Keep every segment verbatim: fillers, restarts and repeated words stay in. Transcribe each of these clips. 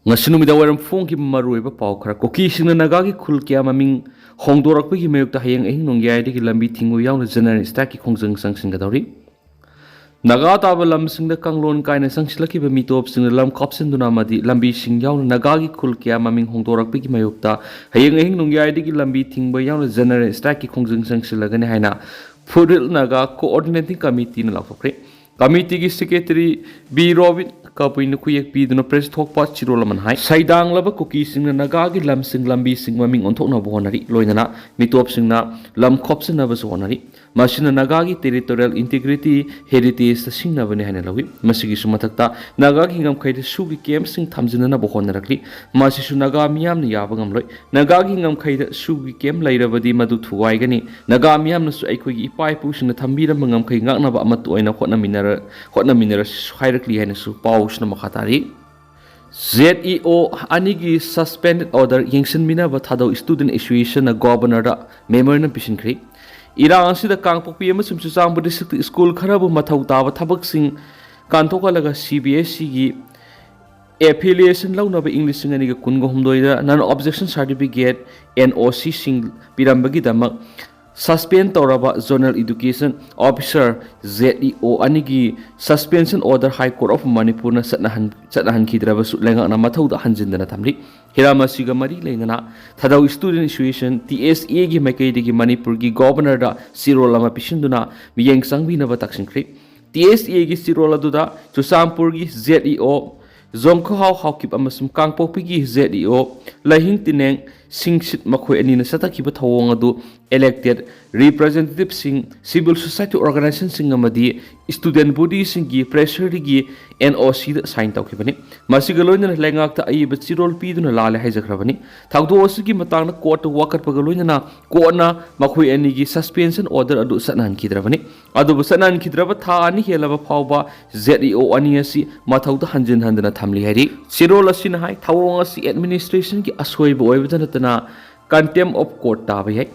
ꯉꯁꯤ ꯅꯨꯃꯤꯗꯥꯡ ꯋꯥꯏꯔꯝ ꯐꯣꯡꯈꯤꯕ ꯃꯔꯨꯑꯣꯏꯕ ꯄꯥꯎ ꯈꯔ꯫ ꯀꯨꯀꯤꯁꯤꯡꯅ ꯅꯥꯒꯥꯒꯤ ꯈꯨꯜ ꯀꯌꯥ ꯃꯃꯤꯡ ꯍꯣꯡꯗꯣꯔꯛꯄꯒꯤ ꯃꯥꯌꯣꯛꯇ ꯍꯌꯦꯡ ꯑꯍꯤꯡ ꯅꯣꯡꯌꯥꯏꯗꯒꯤ ꯂꯝꯕꯤ ꯊꯤꯡꯕ ꯌꯥꯎꯅ ꯖꯦꯅꯔꯦꯜ ꯁ꯭ꯇ꯭ꯔꯥꯏꯛꯀꯤ ꯈꯣꯡꯖꯪ ꯆꯪꯁꯤꯟꯒꯗꯧꯔꯤ꯫ ꯅꯥꯒꯥ ꯇꯥꯕ ꯂꯝꯁꯤꯡꯗ ꯀꯥꯡꯂꯣꯟ ꯀꯥꯏꯅ ꯆꯪꯁꯤꯜꯂꯛꯈꯤꯕ ꯃꯤꯇꯣꯞꯁꯤꯡꯅ ꯂꯝ ꯀꯥꯞꯁꯤꯟꯗꯨꯅ ꯑꯃꯗꯤ ꯂꯝꯕꯤꯁꯤꯡ ꯌꯥꯎꯅ ꯅꯥꯒꯥꯒꯤ ꯈꯨꯜ ꯀꯌꯥ ꯃꯃꯤꯡ ꯍꯣꯡꯗꯣꯔꯛꯄꯒꯤ ꯃꯥꯌꯣꯛꯇ ꯍꯌꯦꯡ ꯑꯍꯤꯡ ꯅꯣꯡꯌꯥꯏꯗꯒꯤ ꯂꯝꯕꯤ ꯊꯤꯡꯕ ꯌꯥꯎꯅ ꯖꯦꯅꯔꯦꯜ ꯁ꯭ꯇ꯭ꯔꯥꯏꯛꯀꯤ ꯈꯣꯡꯖꯪ ꯆꯪꯁꯤꯜꯂꯒꯅꯤ ꯍꯥꯏꯅ ꯐꯨꯔꯤꯜ ꯅꯥꯒꯥ ꯀꯣꯑꯣꯔꯗꯤꯅꯦꯇꯤꯡ ꯀꯃꯤꯇꯤꯅ ꯂꯥꯎꯊꯣꯛꯈ꯭ꯔꯦ꯫ ꯀꯃꯤꯇꯤꯒꯤ ꯁꯦꯀ꯭ꯔꯦꯇꯔꯤ ꯕꯤ ꯔꯣꯕꯤꯟ ꯀꯕꯨꯏꯅ ꯈꯨꯌꯦꯛ ꯄꯤꯗꯨꯅ ꯄ꯭ꯔꯦꯁ ꯊꯣꯛꯄ ꯆꯤꯔꯣꯜ ꯑꯃꯅ ꯍꯥꯏ, ꯁꯩꯗꯥꯡꯂꯕ ꯀꯨꯀꯤꯁꯤꯡꯅ ꯅꯥꯒꯥꯒꯤ ꯂꯝꯁꯤꯡ ꯂꯝꯕꯤꯁꯤꯡ ꯃꯃꯤꯡ ꯑꯣꯟꯊꯣꯛꯅꯕ ꯍꯣꯠꯅꯔꯤ, ꯂꯣꯏꯅꯅ ꯃꯤꯇꯣꯞꯁꯤꯡꯅ ꯂꯝ ꯈꯣꯞꯆꯤꯟꯅꯕꯁꯨ ꯍꯣꯠꯅꯔꯤ꯫ ꯃꯁꯤꯅ ꯅꯥꯒꯥꯒꯤ ꯇꯦꯔꯤꯇꯣꯔꯤꯌꯦꯜ ꯏꯟꯇꯤꯒ꯭ꯔꯤꯇꯤ, ꯍꯦꯔꯤꯇꯦꯖꯇ ꯁꯤꯡꯅꯕꯅꯤ ꯍꯥꯏꯅ ꯂꯧꯏ꯫ ꯃꯁꯤꯒꯤꯁꯨ ꯃꯊꯛꯇ ꯅꯥꯒꯥꯒꯤ ꯉꯝꯈꯩꯗ ꯁꯨꯒꯤ ꯀꯦꯝꯞꯁꯤꯡ ꯊꯝꯖꯤꯟꯅꯅꯕ ꯍꯣꯠꯅꯔꯛꯂꯤ꯫ ꯃꯁꯤꯁꯨ ꯅꯥꯒꯥ ꯃꯤꯌꯥꯝꯅ ꯌꯥꯕ ꯉꯝꯂꯣꯏ꯫ ꯅꯥꯒꯥꯒꯤ ꯉꯝꯈꯩꯗ ꯁꯨꯒꯤ ꯀꯦꯝꯞ ꯂꯩꯔꯕꯗꯤ ꯃꯗꯨ ꯊꯨꯒꯥꯏꯒꯅꯤ꯫ ꯅꯥꯒꯥ ꯃꯤꯌꯥꯝꯅꯁꯨ ꯑꯩꯈꯣꯏꯒꯤ ꯏꯄꯥ ꯏꯄꯨꯁꯤꯡꯅ ꯊꯝꯕꯤꯔꯝꯕ ꯉꯝꯈꯩ ꯉꯥꯛꯅꯕ ꯑꯃꯠꯇ ꯑꯣꯏꯅ ꯍꯣꯠꯅꯃꯤꯟꯅꯔ-, ꯍꯣꯠꯅꯃꯤꯟꯅꯔꯁꯤ ꯍꯥꯏꯔꯛꯂꯤ ꯍꯥꯏꯅꯁꯨ ꯄꯥꯎꯁꯤꯅ ꯃꯈꯥ ꯇꯥꯔꯤ꯫ ꯖꯦꯠ ꯏ ꯑꯣ ꯑꯅꯤꯒꯤ ꯁꯁꯄꯦꯟꯗꯦꯗ ꯑꯣꯔꯗꯔ ꯌꯦꯡꯁꯤꯟꯃꯤꯟꯅꯕ ꯊꯥꯗꯧ ꯁ꯭ꯇꯨꯗꯦꯟꯠ ꯑꯦꯁꯣꯁꯤꯌꯦꯁꯟꯅ ꯒꯣꯕꯔꯅꯔꯗ ꯃꯦꯃꯣꯔꯦꯟꯗꯝ ꯄꯤꯁꯤꯟꯈ꯭ꯔꯦ꯫ ꯏꯔꯥꯡ ꯑꯁꯤꯗ ꯀꯥꯡꯄꯣꯛꯄꯤ ꯑꯃꯁꯨꯡ ꯆꯨꯔꯆꯥꯟꯄꯨꯔ ꯗꯤꯁꯇ꯭ꯔꯤꯛꯇ ꯁ꯭ꯀꯨꯜ ꯈꯔꯕꯨ ꯃꯊꯧ ꯇꯥꯕ ꯊꯕꯛꯁꯤꯡ ꯀꯥꯟꯊꯣꯛꯍꯜꯂꯒ ꯁꯤ ꯕꯤ ꯑꯦꯁ ꯏꯒꯤ ꯑꯦꯐꯤꯂꯤꯌꯦꯁꯟ ꯂꯧꯅꯕ ꯏꯪ ꯂꯤꯁꯤꯡ ꯑꯅꯤꯒ ꯀꯨꯟꯒ ꯍꯨꯝꯗꯣꯏꯗ ꯅꯟ ꯑꯣꯕꯖꯦꯛꯁꯟ ꯁꯥꯔꯇꯤꯐꯤꯀꯦꯠ, ꯑꯦꯟ ꯑꯣ ꯁꯤꯁꯤꯡ, ꯄꯤꯔꯝꯕꯒꯤꯗꯃꯛ ꯁꯁꯄꯦꯟ ꯇꯧꯔꯕ zonal education officer, Z E O ꯑꯅꯤꯒꯤ suspension order high court of ꯃꯅꯤꯄꯨꯔꯅ ꯆꯠꯅꯍꯟ-, ꯆꯠꯅꯍꯟꯈꯤꯗ꯭ꯔꯕꯁꯨ ꯂꯩꯉꯥꯛꯅ ꯃꯊꯧꯗ ꯍꯟꯖꯤꯟꯗꯅ ꯊꯝꯂꯤ꯫ ꯍꯤꯔꯝ ꯑꯁꯤꯒ ꯃꯔꯤ ꯂꯩꯅꯅ ꯊꯥꯗꯧ ꯁ꯭ꯇꯨꯗꯦꯟꯠ ꯑꯦꯁꯣꯁꯤꯌꯦꯁꯟ, ꯇꯤ ꯑꯦꯁ ꯑꯦꯒꯤ ꯃꯥꯏꯀꯩꯗꯒꯤ ꯃꯅꯤꯄꯨꯔꯒꯤ ꯒꯣꯕꯔꯅꯔꯗ ꯆꯦꯔꯣꯜ ꯑꯃ ꯄꯤꯁꯤꯟꯗꯨꯅ ꯃꯤꯠꯌꯦꯡ ꯆꯪꯕꯤꯅꯕ ꯇꯛꯁꯤꯟꯈ꯭ꯔꯤ꯫ ꯇꯤ ꯑꯦꯁ ꯑꯦꯒꯤ ꯆꯦꯔꯣꯜ ꯑꯗꯨꯗ ꯆꯨꯔꯆꯥꯟꯄꯨꯔꯒꯤ ꯖꯦꯠ ꯏ ꯑꯣ ꯖꯣꯡꯈꯍꯥꯎ ꯍꯥꯎꯀꯤꯞ ꯑꯃꯁꯨꯡ ꯀꯥꯡꯄꯣꯛꯄꯤꯒꯤ ꯖꯦꯠ ꯏ ꯑꯣ ꯂꯥꯏꯍꯤꯡ ꯇꯤꯅꯦꯡ ꯁꯤꯡꯁꯤꯠ ꯃꯈꯣꯏ ꯑꯅꯤꯅ ꯆꯠꯊꯈꯤꯕ ꯊꯧꯑꯣꯡ ꯑꯗꯨ ꯏꯂꯦꯛꯇꯦꯗ ꯔꯤꯄ꯭ꯔꯖꯦꯟꯇꯦꯇꯤꯚꯁꯤꯡ, ꯁꯤꯚꯤꯜ ꯁꯣꯁꯥꯏꯇꯤ ꯑꯣꯔꯒꯅꯥꯏꯖꯦꯁꯟꯁꯤꯡ ꯑꯃꯗꯤ ꯁ꯭ꯇꯨꯗꯦꯟꯠ ꯕꯣꯗꯤꯁꯤꯡꯒꯤ ꯄ꯭ꯔꯦꯁꯔꯗꯒꯤ ꯑꯦꯟ ꯑꯣ ꯁꯤꯗ ꯁꯥꯏꯟ ꯇꯧꯈꯤꯕꯅꯤ꯫ ꯃꯁꯤꯒ ꯂꯣꯏꯅꯅ ꯂꯩꯉꯥꯛꯇ ꯑꯏꯕ ꯆꯦꯔꯣꯜ ꯄꯤꯗꯨꯅ ꯂꯥꯜꯂꯦ ꯍꯥꯏꯖꯈ꯭ꯔꯕꯅꯤ꯫ ꯊꯧꯗꯣꯛ ꯑꯁꯤꯒꯤ ꯃꯇꯥꯡꯗ ꯀꯣꯔꯠꯇ ꯋꯥꯀꯠꯄꯒ ꯂꯣꯏꯅꯅ ꯀꯣꯔꯠꯅ ꯃꯈꯣꯏ ꯑꯅꯤꯒꯤ ꯁꯁꯄꯦꯟꯁꯟ ꯑꯣꯔꯗꯔ ꯑꯗꯨ ꯆꯠꯅꯍꯟꯈꯤꯗ꯭ꯔꯕꯅꯤ꯫ ꯑꯗꯨꯕꯨ ꯆꯠꯅꯍꯟꯈꯤꯗ꯭ꯔꯕ ꯊꯥ ꯑꯅꯤ ꯍꯦꯜꯂꯕ ꯐꯥꯎꯕ ꯖꯦꯠ ꯏ ꯑꯣ ꯑꯅꯤ ꯑꯁꯤ ꯃꯊꯧꯗ ꯍꯟꯖꯤꯟ ꯍꯟꯗꯅ ꯊꯝꯂꯤ ꯍꯥꯏꯔꯤ꯫ ꯆꯦꯔꯣꯜ ꯑꯁꯤꯅ ꯍꯥꯏ, ꯊꯧꯑꯣꯡ ꯑꯁꯤ ꯑꯦꯗꯃꯤꯅꯤꯁꯇ꯭ꯔꯦꯁꯟꯒꯤ ꯑꯁꯣꯏꯕ ꯑꯣꯏꯕꯇ ꯅꯠꯇꯅ ꯀꯟꯇꯦꯝ ꯑꯣꯐ ꯀꯣꯔꯠ ꯇꯥꯕ ꯌꯥꯏ꯫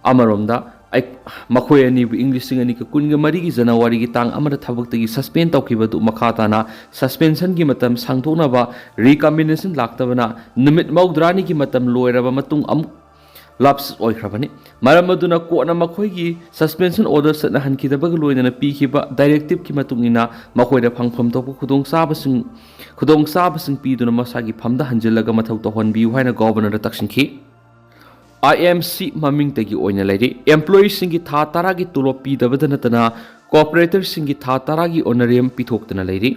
ꯑꯃꯔꯣꯝꯗ ꯑꯩ- ꯃꯈꯣꯏ ꯑꯅꯤꯕꯨ ꯏꯪ ꯂꯤꯁꯤꯡ ꯑꯅꯤꯒ ꯀꯨꯟꯒ ꯃꯔꯤꯒꯤ ꯖꯅꯋꯥꯔꯤꯒꯤ ꯇꯥꯡ ꯑꯃꯗ ꯊꯕꯛꯇꯒꯤ ꯁꯁꯄꯦꯟ ꯇꯧꯈꯤꯕ ꯑꯗꯨ ꯃꯈꯥ ꯇꯥꯅ ꯁꯁꯄꯦꯟꯁꯟꯒꯤ ꯃꯇꯝ ꯁꯥꯡꯗꯣꯛꯅꯕ ꯔꯤꯀꯝꯕꯤꯅꯦꯁꯟ ꯂꯥꯛꯇꯕꯅ ꯅꯨꯃꯤꯠ ꯃꯧꯗ꯭ꯔꯥꯅꯤꯒꯤ ꯃꯇꯝ ꯂꯣꯏꯔꯕ ꯃꯇꯨꯡ ꯑꯃꯨꯛ ꯂꯥꯞꯁ ꯑꯣꯏꯈ꯭ꯔꯕꯅꯤ꯫ ꯃꯔꯝ ꯑꯗꯨꯅ ꯀꯣꯔꯠꯅ ꯃꯈꯣꯏꯒꯤ ꯁꯁꯄꯦꯟꯁꯟ ꯑꯣꯔꯗꯔ ꯆꯠꯅꯍꯟꯈꯤꯗꯕꯒ ꯂꯣꯏꯅꯅ ꯄꯤꯈꯤꯕ ꯗꯥꯏꯔꯦꯛꯇꯤꯞꯀꯤ ꯃꯇꯨꯡ ꯏꯟꯅ ꯃꯈꯣꯏꯗ ꯐꯪꯐꯝ ꯊꯣꯛꯄ ꯈꯨꯗꯣꯡꯆꯥꯕꯁꯤꯡ ꯈꯨꯗꯣꯡꯆꯥꯕꯁꯤꯡ ꯄꯤꯗꯨꯅ ꯃꯁꯥꯒꯤ ꯐꯝꯗ ꯍꯟꯖꯤꯜꯂꯒ ꯃꯊꯧ ꯇꯧꯍꯟꯕꯤꯌꯨ ꯍꯥꯏꯅ ꯒꯣꯚꯔꯅꯔꯗ ꯇꯛꯁꯤꯟꯈꯤ꯫ ꯑꯥꯏ ꯑꯦꯝ ꯁꯤ ꯃꯃꯤꯡꯇꯒꯤ ꯑꯣꯏꯅ ꯂꯩꯔꯤ꯫ ꯑꯦꯝꯄ꯭ꯂꯣꯌꯤꯁꯤꯡꯒꯤ ꯊꯥ ꯇꯔꯥꯒꯤ ꯇꯣꯂꯣꯞ ꯄꯤꯗꯕꯗ ꯅꯠꯇꯅ ꯀꯣꯔꯄꯣꯔꯦꯇꯔꯁꯤꯡꯒꯤ ꯊꯥ ꯇꯔꯥꯒꯤ ꯑꯣꯅꯔꯦꯝ ꯄꯤꯊꯣꯛꯇꯅ ꯂꯩꯔꯤ꯫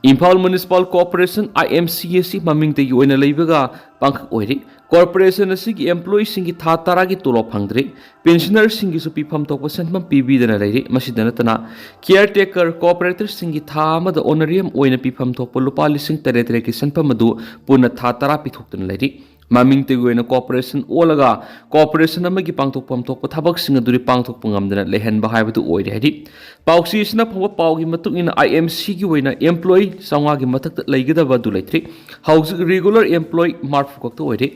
ꯏꯝꯐꯥꯜ ꯃ꯭ꯌꯨꯅꯤꯁꯤꯄꯥꯜ ꯀꯣꯔꯄꯣꯔꯦꯁꯟ, ꯑꯥꯏ ꯑꯦꯝ ꯁꯤ ꯑꯁꯤ ꯃꯃꯤꯡꯇꯒꯤ ꯑꯣꯏꯅ ꯂꯩꯕꯒ ꯄꯥꯡꯈꯛ ꯑꯣꯏꯔꯤ꯫ ꯀꯣꯔꯄꯣꯔꯦꯁꯟ ꯑꯁꯤꯒꯤ ꯑꯦꯝꯄ꯭ꯂꯣꯌꯤꯁꯤꯡꯒꯤ ꯊꯥ ꯇꯔꯥꯒꯤ ꯇꯣꯂꯣꯞ ꯐꯪꯗ꯭ꯔꯤ꯫ ꯄꯦꯟꯁꯅꯔꯁꯤꯡꯒꯤꯁꯨ ꯄꯤꯐꯝ ꯊꯣꯛꯄ ꯁꯦꯟꯐꯝ ꯄꯤꯕꯤꯗꯅ ꯂꯩꯔꯤ꯫ ꯃꯁꯤꯗ ꯅꯠꯇꯅ ꯀꯤꯌꯔ ꯇꯦꯀꯔ ꯀꯣꯔꯄꯣꯔꯦꯇꯔꯁꯤꯡꯒꯤ ꯊꯥ ꯑꯃꯗ ꯑꯣꯅꯔꯦꯝ ꯑꯣꯏꯅ ꯄꯤꯐꯝ ꯊꯣꯛꯄ ꯂꯨꯄꯥ ꯂꯤꯁꯤꯡ ꯇꯔꯦꯠ ꯇꯔꯦꯠꯀꯤ ꯁꯦꯟꯐꯝ ꯑꯗꯨ ꯄꯨꯟꯅ ꯊꯥ ꯇꯔꯥ ꯄꯤꯊꯣꯛꯇꯨꯅ ꯂꯩꯔꯤ꯫ ꯃꯃꯤꯡꯇꯒꯤ ꯑꯣꯏꯅ ꯀꯣꯔꯄꯣꯔꯦꯁꯟ ꯑꯣꯜꯂꯒ ꯀꯣꯔꯄꯣꯔꯦꯁꯟ ꯑꯃꯒꯤ ꯄꯥꯡꯊꯣꯛꯐꯝ ꯊꯣꯛꯄ ꯊꯕꯛꯁꯤꯡ ꯑꯗꯨꯗꯤ ꯄꯥꯡꯊꯣꯛꯄ ꯉꯝꯗꯅ ꯂꯩꯍꯟꯕ ꯍꯥꯏꯕꯗꯨ ꯑꯣꯏꯔꯦ ꯍꯥꯏꯔꯤ꯫ ꯄꯥꯎꯆꯦ ꯑꯁꯤꯅ ꯐꯪꯕ ꯄꯥꯎꯒꯤ ꯃꯇꯨꯡ ꯏꯟꯅ, ꯑꯥꯏ ꯑꯦꯝ ꯁꯤꯒꯤ ꯑꯣꯏꯅ ꯑꯦꯝꯄ꯭ꯂꯣꯌꯤ ꯆꯥꯝꯃꯉꯥꯒꯤ ꯃꯊꯛꯇ ꯂꯩꯒꯗꯕ ꯑꯗꯨ ꯂꯩꯇ꯭ꯔꯤ꯫ ꯍꯧꯖꯤꯛ ꯔꯤꯒꯨꯂꯔ ꯑꯦꯝꯄ꯭ꯂꯣꯌꯤ ꯃꯔꯤꯐꯨ ꯈꯛꯇ ꯑꯣꯏꯔꯤ꯫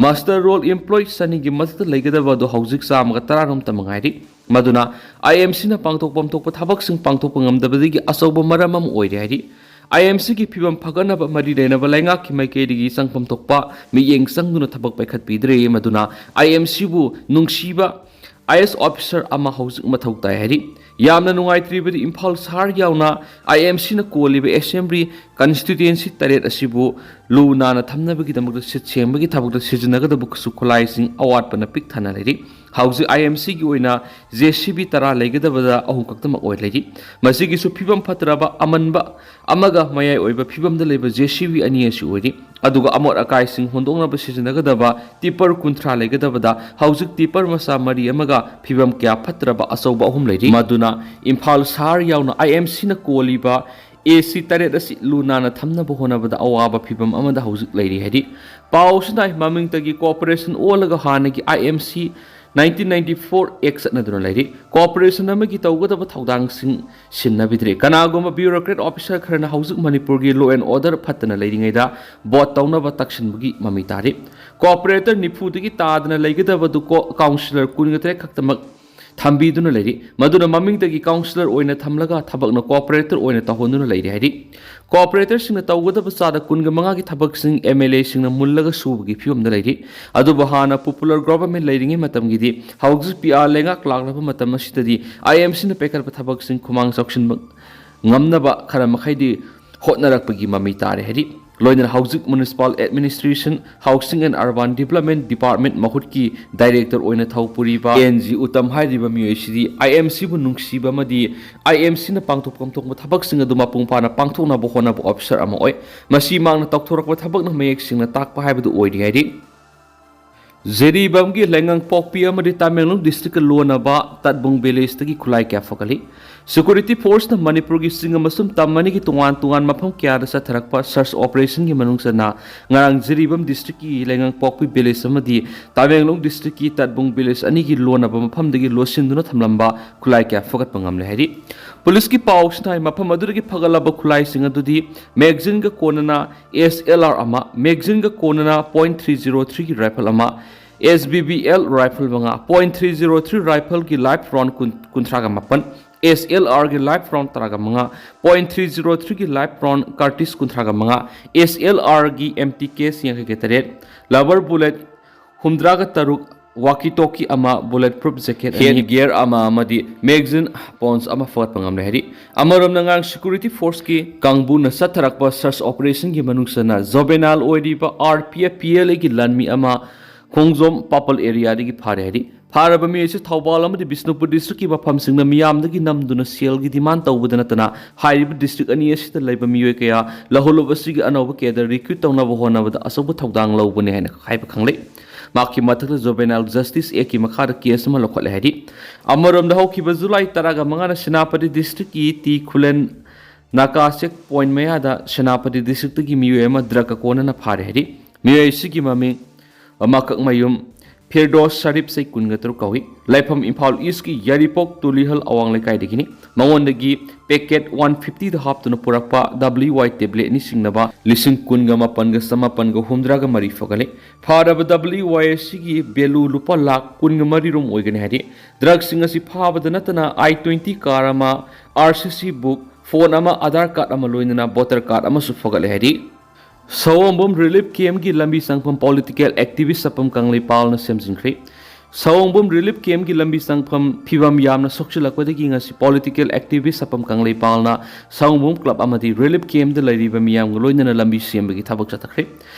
ꯃꯁꯇꯔ ꯔꯣꯜ ꯑꯦꯝꯄ꯭ꯂꯣꯌꯤ ꯆꯅꯤꯒꯤ ꯃꯊꯛꯇ ꯂꯩꯒꯗꯕ ꯑꯗꯨ ꯍꯧꯖꯤꯛ ꯆꯥꯝꯃꯒ ꯇꯔꯥꯔꯣꯝꯇ ꯃꯉꯥꯏꯔꯤ꯫ ꯃꯗꯨꯅ ꯑꯥꯏ ꯑꯦꯝ ꯁꯤꯅ ꯄꯥꯡꯊꯣꯛꯐꯝ ꯊꯣꯛꯄ ꯊꯕꯛꯁꯤꯡ ꯄꯥꯡꯊꯣꯛꯄ ꯉꯝꯗꯕꯗꯒꯤ ꯑꯆꯧꯕ ꯃꯔꯝ ꯑꯃ ꯑꯣꯏꯔꯦ ꯍꯥꯏꯔꯤ꯫ ꯑꯥꯏ ꯑꯦꯝ ꯁꯤꯒꯤ ꯐꯤꯕꯝ ꯐꯒꯠꯅꯕ ꯃꯔꯤ ꯂꯩꯅꯕ ꯂꯩꯉꯥꯛꯀꯤ ꯃꯥꯏꯀꯩꯗꯒꯤ ꯆꯪꯐꯝ ꯊꯣꯛꯄ ꯃꯤꯠꯌꯦꯡ ꯆꯪꯗꯨꯅ ꯊꯕꯛ ꯄꯥꯏꯈꯠꯄꯤꯗ꯭ꯔꯦ꯫ ꯃꯗꯨꯅ ꯑꯥꯏ ꯑꯦꯝ ꯁꯤꯕꯨ ꯅꯨꯡꯁꯤꯕ ꯑꯥꯏ ꯑꯦꯁ ꯑꯣꯐꯤꯁꯔ ꯑꯃ ꯍꯧꯖꯤꯛ ꯃꯊꯧ ꯇꯥꯏ ꯍꯥꯏꯔꯤ꯫ ꯌꯥꯝꯅ ꯅꯨꯡꯉꯥꯏꯇ꯭ꯔꯤꯕꯗꯤ ꯏꯝꯐꯥꯜ ꯁꯍꯔ ꯌꯥꯎꯅ ꯑꯥꯏ ꯑꯦꯝ ꯁꯤꯅ ꯀꯣꯜꯂꯤꯕ ꯑꯦꯁꯦꯝꯕ꯭ꯂꯤ ꯀꯟꯁꯇꯤꯇ꯭ꯌꯨꯌꯦꯟꯁꯤ ꯇꯔꯦꯠ ꯑꯁꯤꯕꯨ ꯂꯨ ꯅꯥꯟꯅ ꯊꯝꯅꯕꯒꯤꯗꯃꯛꯇ ꯁꯤꯠ ꯁꯦꯡꯕꯒꯤ ꯊꯕꯛꯇ ꯁꯤꯖꯤꯟꯅꯒꯗꯕ ꯈꯨꯠꯁꯨ ꯈꯨꯠꯂꯥꯏꯁꯤꯡ ꯑꯋꯥꯠꯄꯅ ꯄꯤꯛ ꯊꯟꯅ ꯂꯩꯔꯤ꯫ ꯍꯧꯖꯤꯛ ꯑꯥꯏ ꯑꯦꯝ ꯁꯤꯒꯤ ꯑꯣꯏꯅ ꯖꯦ ꯁꯤ ꯕꯤ ꯇꯔꯥ ꯂꯩꯒꯗꯕꯗ ꯑꯍꯨꯝ ꯈꯛꯇꯃꯛ ꯑꯣꯏ ꯂꯩꯔꯤ꯫ ꯃꯁꯤꯒꯤꯁꯨ ꯐꯤꯕꯝ ꯐꯠꯇ꯭ꯔꯕ ꯑꯃꯟꯕ ꯑꯃꯒ ꯃꯌꯥꯏ ꯑꯣꯏꯕ ꯐꯤꯕꯝꯗ ꯂꯩꯕ ꯖꯦ ꯁꯤ ꯕꯤ ꯑꯅꯤ ꯑꯁꯤ ꯑꯣꯏꯔꯤ꯫ ꯑꯗꯨꯒ ꯑꯃꯣꯠ ꯑꯀꯥꯏꯁꯤꯡ ꯍꯣꯟꯗꯣꯛꯅꯕ ꯁꯤꯖꯤꯟꯅꯒꯗꯕ ꯇꯤꯄꯔ ꯀꯨꯟꯊ꯭ꯔꯥ ꯂꯩꯒꯗꯕꯗ ꯍꯧꯖꯤꯛ ꯇꯤꯄꯔ ꯃꯆꯥ ꯃꯔꯤ ꯑꯃꯒ ꯐꯤꯕꯝ ꯀꯌꯥ ꯐꯠꯇ꯭ꯔꯕ ꯑꯆꯧꯕ ꯑꯍꯨꯝ ꯂꯩꯔꯤ꯫ ꯃꯗꯨꯅ ꯏꯝꯐꯥꯜ ꯁꯍꯔ ꯌꯥꯎꯅ ꯑꯥꯏ ꯑꯦꯝ ꯁꯤꯅ ꯀꯣꯜꯂꯤꯕ ꯑꯦ ꯁꯤ ꯇꯔꯦꯠ ꯑꯁꯤ ꯂꯨ ꯅꯥꯟꯅ ꯊꯝꯅꯕ ꯍꯣꯠꯅꯕꯗ ꯑꯋꯥꯕ ꯐꯤꯕꯝ ꯑꯃꯗ ꯍꯧꯖꯤꯛ ꯂꯩꯔꯤ ꯍꯥꯏꯔꯤ꯫ ꯄꯥꯎ ꯑꯁꯤꯅ ꯃꯃꯤꯡꯇꯒꯤ ꯀꯣꯔꯄꯣꯔꯦꯁꯟ ꯑꯣꯜꯂꯒ ꯍꯥꯟꯅꯒꯤ I M C nineteen ninety four act ꯆꯠꯅꯗꯨꯅ ꯂꯩꯔꯤ꯫ ꯀꯣꯑꯣꯄꯔꯦꯁꯟ ꯑꯃꯒꯤ ꯇꯧꯒꯗꯕ ꯊꯧꯗꯥꯡꯁꯤꯡ ꯁꯤꯟꯅꯕꯤꯗ꯭ꯔꯤ꯫ ꯀꯅꯥꯒꯨꯝꯕ ꯕ꯭ꯌꯨꯔꯣꯀ꯭ꯔꯦꯠ ꯑꯣꯐꯤꯁꯥꯔ ꯈꯔꯅ ꯍꯧꯖꯤꯛ ꯃꯅꯤꯄꯨꯔꯒꯤ ꯂꯣ ꯑꯦꯟ ꯑꯣꯔꯗꯔ ꯐꯠꯇꯅ ꯂꯩꯔꯤꯉꯩꯗ ꯚꯣꯠ ꯇꯧꯅꯕ ꯇꯛꯁꯤꯟꯕꯒꯤ ꯃꯃꯤ ꯇꯥꯔꯤ꯫ ꯀꯣꯑꯣꯄꯔꯦꯇꯔ ꯅꯤꯐꯨꯗꯒꯤ ꯇꯥꯗꯅ ꯂꯩꯒꯗꯕꯗꯨ ꯀꯣ-, ꯀꯥꯎꯟꯁꯤꯂꯔ ꯀꯨꯟꯒ ꯇꯔꯦꯠ ꯈꯛꯇꯃꯛ ꯊꯝꯕꯤꯗꯨꯅ ꯂꯩꯔꯤ꯫ ꯃꯗꯨꯅ ꯃꯃꯤꯡꯗꯒꯤ ꯀꯥꯎꯟꯁꯤꯂꯔ ꯑꯣꯏꯅ ꯊꯝꯂꯒ ꯊꯕꯛꯅ ꯀꯣꯑꯣꯄꯔꯦꯇꯔ ꯑꯣꯏꯅ ꯇꯧꯍꯟꯗꯨꯅ ꯂꯩꯔꯤ ꯍꯥꯏꯔꯤ꯫ ꯀꯣꯑꯣꯄꯔꯦꯇꯔꯁꯤꯡꯅ ꯇꯧꯒꯗꯕ ꯆꯥꯗ ꯀꯨꯟꯒ ꯃꯉꯥꯒꯤ ꯊꯕꯛꯁꯤꯡ ꯑꯦꯝ ꯑꯦꯜ ꯑꯦꯁꯤꯡꯅ ꯃꯨꯜꯂꯒ ꯁꯨꯕꯒꯤ ꯐꯤꯕꯝꯗ ꯂꯩꯔꯤ꯫ ꯑꯗꯨꯕꯨ ꯍꯥꯟꯅ ꯄꯣꯄꯨꯂꯔ ꯒꯣꯚꯔꯟꯃꯦꯟꯠ ꯂꯩꯔꯤꯉꯩ ꯃꯇꯝꯒꯤꯗꯤ ꯍꯧꯖꯤꯛ ꯄꯤ ꯑꯥꯔ ꯂꯩꯉꯥꯛ ꯂꯥꯛꯂꯕ ꯃꯇꯝ ꯑꯁꯤꯗꯗꯤ ꯑꯥꯏ ꯑꯦꯝ ꯁꯤꯅ ꯄꯥꯏꯈꯠꯄ ꯊꯕꯛꯁꯤꯡ ꯈꯨꯃꯥꯡ ꯆꯥꯎꯁꯤꯟꯕ ꯉꯝꯅꯕ ꯈꯔ ꯃꯈꯩꯗꯤ ꯍꯣꯠꯅꯔꯛꯄꯒꯤ ꯃꯃꯤ ꯇꯥꯔꯦ ꯍꯥꯏꯔꯤ꯫ ꯂꯣꯏꯅꯅ ꯍꯧꯖꯤꯛ municipal administration, housing and urban development department ꯃꯍꯨꯠꯀꯤ ꯗꯥꯏꯔꯦꯛꯇꯔ ꯑꯣꯏꯅ ꯊꯧ ꯄꯨꯔꯤꯕ ꯑꯦꯟ ꯖꯤ ꯎꯇꯝ ꯍꯥꯏꯔꯤꯕ ꯃꯤꯑꯣꯏ ꯑꯁꯤꯗꯤ ꯑꯥꯏ ꯑꯦꯝ ꯁꯤꯕꯨ ꯅꯨꯡꯁꯤꯕ ꯑꯃꯗꯤ ꯑꯥꯏ ꯑꯦꯝ ꯁꯤꯅ ꯄꯥꯡꯊꯣꯛꯐꯝ ꯊꯣꯛꯄ ꯊꯕꯛꯁꯤꯡ ꯑꯗꯨ ꯃꯄꯨꯡ ꯐꯥꯅ ꯄꯥꯡꯊꯣꯛꯅꯕ ꯍꯣꯠꯅꯕ ꯑꯣꯐꯤꯁꯥꯔ ꯑꯃ ꯑꯣꯏ꯫ ꯃꯁꯤ ꯃꯍꯥꯛꯅ ꯇꯧꯊꯣꯔꯛꯄ ꯊꯕꯛꯅ ꯃꯌꯦꯛ ꯁꯦꯡꯅ ꯇꯥꯛꯄ ꯍꯥꯏꯕꯗꯨ ꯑꯣꯏꯔꯤ ꯍꯥꯏꯔꯤ꯫ ꯖꯤꯔꯤꯕꯥꯝꯒꯤ ꯂꯩꯉꯪꯄꯣꯛꯄꯤ ꯑꯃꯗꯤ ꯇꯃꯦꯡꯂꯣꯡ ꯗꯤꯁꯇ꯭ꯔꯤꯛꯀ ꯂꯣꯟꯅꯕ ꯇꯠꯕꯨꯡ ꯚꯤꯂꯦꯖꯇꯒꯤ ꯈꯨꯠꯂꯥꯏ ꯀꯌꯥ ꯐꯒꯠꯂꯤ꯫ ꯁꯦꯀ꯭ꯌꯨꯔꯤꯇꯤ ꯐꯣꯔꯁꯅ ꯃꯅꯤꯄꯨꯔꯒꯤ ꯆꯤꯡ ꯑꯃꯁꯨꯡ ꯇꯝ ꯑꯅꯤꯒꯤ ꯇꯣꯉꯥꯟ ꯇꯣꯉꯥꯟ ꯃꯐꯝ ꯀꯌꯥꯗ ꯆꯠꯊꯔꯛꯄ ꯁꯔꯆ ꯑꯣꯄꯔꯦꯁꯟꯒꯤ ꯃꯅꯨꯡ ꯆꯟꯅ ꯉꯔꯥꯡ ꯖꯤꯔꯤꯕꯥꯝ ꯗꯤꯁꯇ꯭ꯔꯤꯛꯀꯤ ꯂꯩꯉꯪꯄꯣꯛꯄꯤ ꯚꯤꯂꯦꯖ ꯑꯃꯗꯤ ꯇꯃꯦꯡꯂꯣꯡ ꯗꯤꯁꯇ꯭ꯔꯤꯛꯀꯤ ꯇꯠꯕꯨꯡ ꯚꯤꯂꯦꯖ ꯑꯅꯤꯒꯤ ꯂꯣꯟꯅꯕ ꯃꯐꯝꯗꯒꯤ ꯂꯣꯠꯁꯤꯟꯗꯨꯅ ꯊꯝꯂꯝꯕ ꯈꯨꯠꯂꯥꯏ ꯀꯌꯥ ꯐꯒꯠꯄ ꯉꯝꯂꯦ ꯍꯥꯏꯔꯤ꯫ ꯄꯨꯂꯤꯁꯀꯤ ꯄꯥꯎꯁꯤꯅ ꯍꯥꯏ, ꯃꯐꯝ ꯑꯗꯨꯗꯒꯤ ꯐꯒꯠꯂꯕ ꯈꯨꯠꯂꯥꯏꯁꯤꯡ ꯑꯗꯨꯗꯤ ꯃꯦꯒꯖꯤꯟꯒ ꯀꯣꯟꯅꯅ ꯑꯦꯁ ꯑꯦꯜ ꯑꯥꯔ ꯑꯃ, ꯃꯦꯒꯖꯤꯟꯒ ꯀꯣꯟꯅꯅ ꯄꯣꯏꯟꯠ ꯊ꯭ꯔꯤ ꯖꯤꯔꯣ ꯊ꯭ꯔꯤꯒꯤ ꯔꯥꯏꯐꯜ ꯑꯃ, S B B L rifle ꯃꯉꯥ, ꯄꯣꯏꯟꯠ ꯊ꯭ꯔꯤ ꯖꯤꯔꯣ ꯊ꯭ꯔꯤ ꯔꯥꯏꯐꯜꯒꯤ ꯂꯥꯏꯐ ꯔꯥꯎꯟ ꯀꯨꯟ, ꯀꯨꯟꯊ꯭ꯔꯥꯒ ꯃꯥꯄꯟ, ꯑꯦꯁ ꯑꯦꯜ ꯑꯥꯔꯒꯤ ꯂꯥꯏꯐ ꯔꯥꯎꯟ ꯇꯔꯥꯒ ꯃꯉꯥ, ꯄꯣꯏꯟꯠ ꯊ꯭ꯔꯤ ꯖꯤꯔꯣ ꯊ꯭ꯔꯤꯒꯤ ꯂꯥꯏꯐ ꯔꯥꯎꯟ ꯀꯥꯔꯇ꯭ꯔꯤꯖ ꯀꯨꯟꯊ꯭ꯔꯥꯒ ꯃꯉꯥ, ꯑꯦꯁ ꯑꯦꯜ ꯑꯥꯔꯒꯤ ꯑꯦꯝ ꯇꯤ ꯀꯦꯁ ꯌꯥꯡꯈꯩꯒ ꯇꯔꯦꯠ, ꯂꯕꯔ ꯕꯨꯂꯦꯠ ꯍꯨꯝꯗ꯭ꯔꯥꯒ ꯇꯔꯨꯛ, ꯋꯥꯀꯤ ꯇꯣꯀꯤ ꯑꯃ, ꯕꯨꯂꯦꯠ ꯄ꯭ꯔꯨꯐ ꯖꯦꯀꯦꯠ ꯑꯅꯤ, ꯍꯦꯗ ꯒꯤꯌꯔ ꯑꯃ ꯑꯃꯗꯤ ꯃꯦꯒꯖꯤꯟ ꯄꯥꯎꯟꯁ ꯑꯃ ꯐꯒꯠꯄ ꯉꯝꯂꯦ ꯍꯥꯏꯔꯤ꯫ ꯑꯃꯔꯣꯝꯗ, ꯉꯔꯥꯡ ꯁꯦꯀ꯭ꯌꯨꯔꯤꯇꯤ ꯐꯣꯔꯁꯀꯤ ꯀꯥꯡꯕꯨꯅ ꯆꯠꯊꯔꯛꯄ ꯁꯔꯆ ꯑꯣꯄꯔꯦꯁꯟꯒꯤ ꯃꯅꯨꯡ ꯆꯟꯅ ꯖꯣꯕꯦꯅꯥꯏꯜ ꯑꯣꯏꯔꯤꯕ R P F P L ꯑꯦꯒꯤ ꯂꯥꯟꯃꯤ ꯑꯃ ꯈꯣꯡꯖꯣꯝ ꯄꯥꯄꯜ ꯑꯦꯔꯤꯌꯥꯗꯒꯤ ꯐꯥꯔꯦ ꯍꯥꯏꯔꯤ꯫ ꯐꯥꯔꯕ ꯃꯤꯑꯣꯏ ꯑꯁꯤ ꯊꯧꯕꯥꯜ ꯑꯃꯗꯤ ꯕꯤꯁꯅꯨꯄꯨꯔ ꯗꯤꯁꯇ꯭ꯔꯤꯛꯀꯤ ꯃꯐꯝꯁꯤꯡꯗ ꯃꯤꯌꯥꯝꯗꯒꯤ ꯅꯝꯗꯨꯅ ꯁꯦꯜꯒꯤ ꯗꯤꯃꯥꯟ ꯇꯧꯕꯗ ꯅꯠꯇꯅ, ꯍꯥꯏꯔꯤꯕ ꯗꯤꯁꯇ꯭ꯔꯤꯛ ꯑꯅꯤ ꯑꯁꯤꯗ ꯂꯩꯕ ꯃꯤꯑꯣꯏ ꯀꯌꯥ ꯂꯧꯍꯜꯂꯨꯕ ꯑꯁꯤꯒꯤ ꯑꯅꯧꯕ ꯀꯦꯗꯔ ꯔꯤꯀ꯭ꯔꯨꯠ ꯇꯧꯅꯕ ꯍꯣꯠꯅꯕꯗ ꯑꯆꯧꯕ ꯊꯧꯗꯥꯡ ꯂꯧꯕꯅꯤ ꯍꯥꯏꯅ ꯍꯥꯏꯕ ꯈꯪꯂꯦ꯫ ꯃꯍꯥꯛꯀꯤ ꯃꯊꯛꯇ ꯖꯨꯕꯦꯅꯥꯏꯜ ꯖꯁꯇꯤꯁ ꯑꯦꯛꯀꯤ ꯃꯈꯥꯗ ꯀꯦꯁ ꯑꯃ ꯂꯧꯈꯠꯂꯦ ꯍꯥꯏꯔꯤ꯫ ꯑꯃꯔꯣꯝꯗ, ꯍꯧꯈꯤꯕ ꯖꯨꯂꯥꯏ ꯇꯔꯥꯒ ꯃꯉꯥꯗ ꯁꯦꯅꯥꯄꯇꯤ ꯗꯤꯁꯇ꯭ꯔꯤꯛꯀꯤ ꯇꯤ ꯈꯨꯂꯦꯟ ꯅꯥꯀꯥ ꯆꯦꯛ ꯄꯣꯏꯟꯠ ꯃꯌꯥꯗ ꯁꯦꯅꯥꯄꯇꯤ ꯗꯤꯁꯇ꯭ꯔꯤꯛꯇꯒꯤ ꯃꯤꯑꯣꯏ ꯑꯃ ꯗ꯭ꯔꯒꯀ ꯀꯣꯟꯅꯅ ꯐꯥꯔꯦ ꯍꯥꯏꯔꯤ꯫ ꯃꯤꯑꯣꯏ ꯑꯁꯤꯒꯤ ꯃꯃꯤꯡ ꯃꯀꯛꯃꯌꯨꯝ ꯐꯤꯔꯗꯣꯁ ꯁꯔꯤꯞ, ꯆꯍꯤ ꯀꯨꯟꯒ ꯇꯔꯨꯛ ꯀꯧꯏ꯫ ꯂꯩꯐꯝ ꯏꯝꯐꯥꯜ ꯏꯁꯀꯤ ꯌꯥꯏꯔꯤꯄꯣꯛ ꯇꯨꯂꯤꯍꯜ ꯑꯋꯥꯡ ꯂꯩꯀꯥꯏꯗꯒꯤꯅꯤ꯫ ꯃꯉꯣꯟꯗꯒꯤ ꯄꯦꯀꯦꯠ ꯋꯥꯟ ꯐꯤꯐꯇꯤꯗ ꯍꯥꯞꯇꯨꯅ ꯄꯨꯔꯛꯄ ꯗꯕ꯭ꯂꯤꯎ ꯋꯥꯏ ꯇꯦꯕ꯭ꯂꯦꯠ ꯑꯅꯤ ꯁꯤꯡꯅꯕ ꯂꯤꯁꯤꯡ ꯀꯨꯟꯒ ꯃꯥꯄꯟꯒ ꯆꯃꯥꯄꯟꯒ ꯍꯨꯝꯗ꯭ꯔꯥꯒ ꯃꯔꯤ ꯐꯒꯠꯂꯤ꯫ ꯐꯥꯔꯕ ꯗꯕ꯭ꯂꯤꯎ ꯋꯥꯏ ꯑꯁꯤꯒꯤ ꯚꯦꯂꯨ ꯂꯨꯄꯥ ꯂꯥꯈ ꯀꯨꯟꯒ ꯃꯔꯤ ꯔꯣꯝ ꯑꯣꯏꯒꯅꯤ ꯍꯥꯏꯔꯤ꯫ ꯗ꯭ꯔꯒꯁꯤꯡ ꯑꯁꯤ ꯐꯥꯕꯗ ꯅꯠꯇꯅ ꯑꯥꯏ ꯇ꯭ꯋꯦꯟꯇꯤ ꯀꯥꯔ ꯑꯃ, ꯑꯥꯔ ꯁꯤ ꯁꯤ ꯕꯨꯛ, ꯐꯣꯟ ꯑꯃ, ꯑꯥꯙꯥꯔ ꯀꯥꯔꯗ ꯑꯃ ꯂꯣꯏꯅꯅ ꯚꯣꯇꯔ ꯀꯥꯔꯗ ꯑꯃꯁꯨ ꯐꯒꯠꯂꯦ ꯍꯥꯏꯔꯤ꯫ ꯁꯑꯣꯝꯕꯨꯝ ꯔꯤꯂꯤꯐ ꯀꯦꯝꯒꯤ ꯂꯝꯕꯤ ꯆꯪꯐꯝ ꯄꯣꯂꯤꯇꯤꯀꯦꯜ ꯑꯦꯛꯇꯤꯚꯤꯁ ꯁꯄꯝ ꯀꯪꯂꯩꯄꯥꯜꯅ ꯁꯦꯝꯖꯤꯟꯈ꯭ꯔꯦ꯫ ꯁꯑꯣꯝꯕꯨꯝ ꯔꯤꯂꯤꯐ ꯀꯦꯝꯒꯤ ꯂꯝꯕꯤ ꯆꯪꯐꯝ ꯐꯤꯕꯝ ꯌꯥꯝꯅ ꯁꯣꯛꯆꯤꯜꯂꯛꯄꯗꯒꯤ ꯉꯁꯤ ꯄꯣꯂꯤꯇꯤꯀꯦꯜ ꯑꯦꯛꯇꯤꯚꯤꯁ ꯁꯄꯝ ꯀꯪꯂꯩꯄꯥꯜꯅ ꯁꯑꯣꯝꯕꯨꯝ ꯀ꯭ꯂꯕ ꯑꯃꯗꯤ ꯔꯤꯂꯤꯐ ꯀꯦꯝꯗ ꯂꯩꯔꯤꯕ ꯃꯤꯌꯥꯝꯒ ꯂꯣꯏꯅꯅ ꯂꯝꯕꯤ ꯁꯦꯝꯕꯒꯤ ꯊꯕꯛ ꯆꯠꯊꯈ꯭ꯔꯦ꯫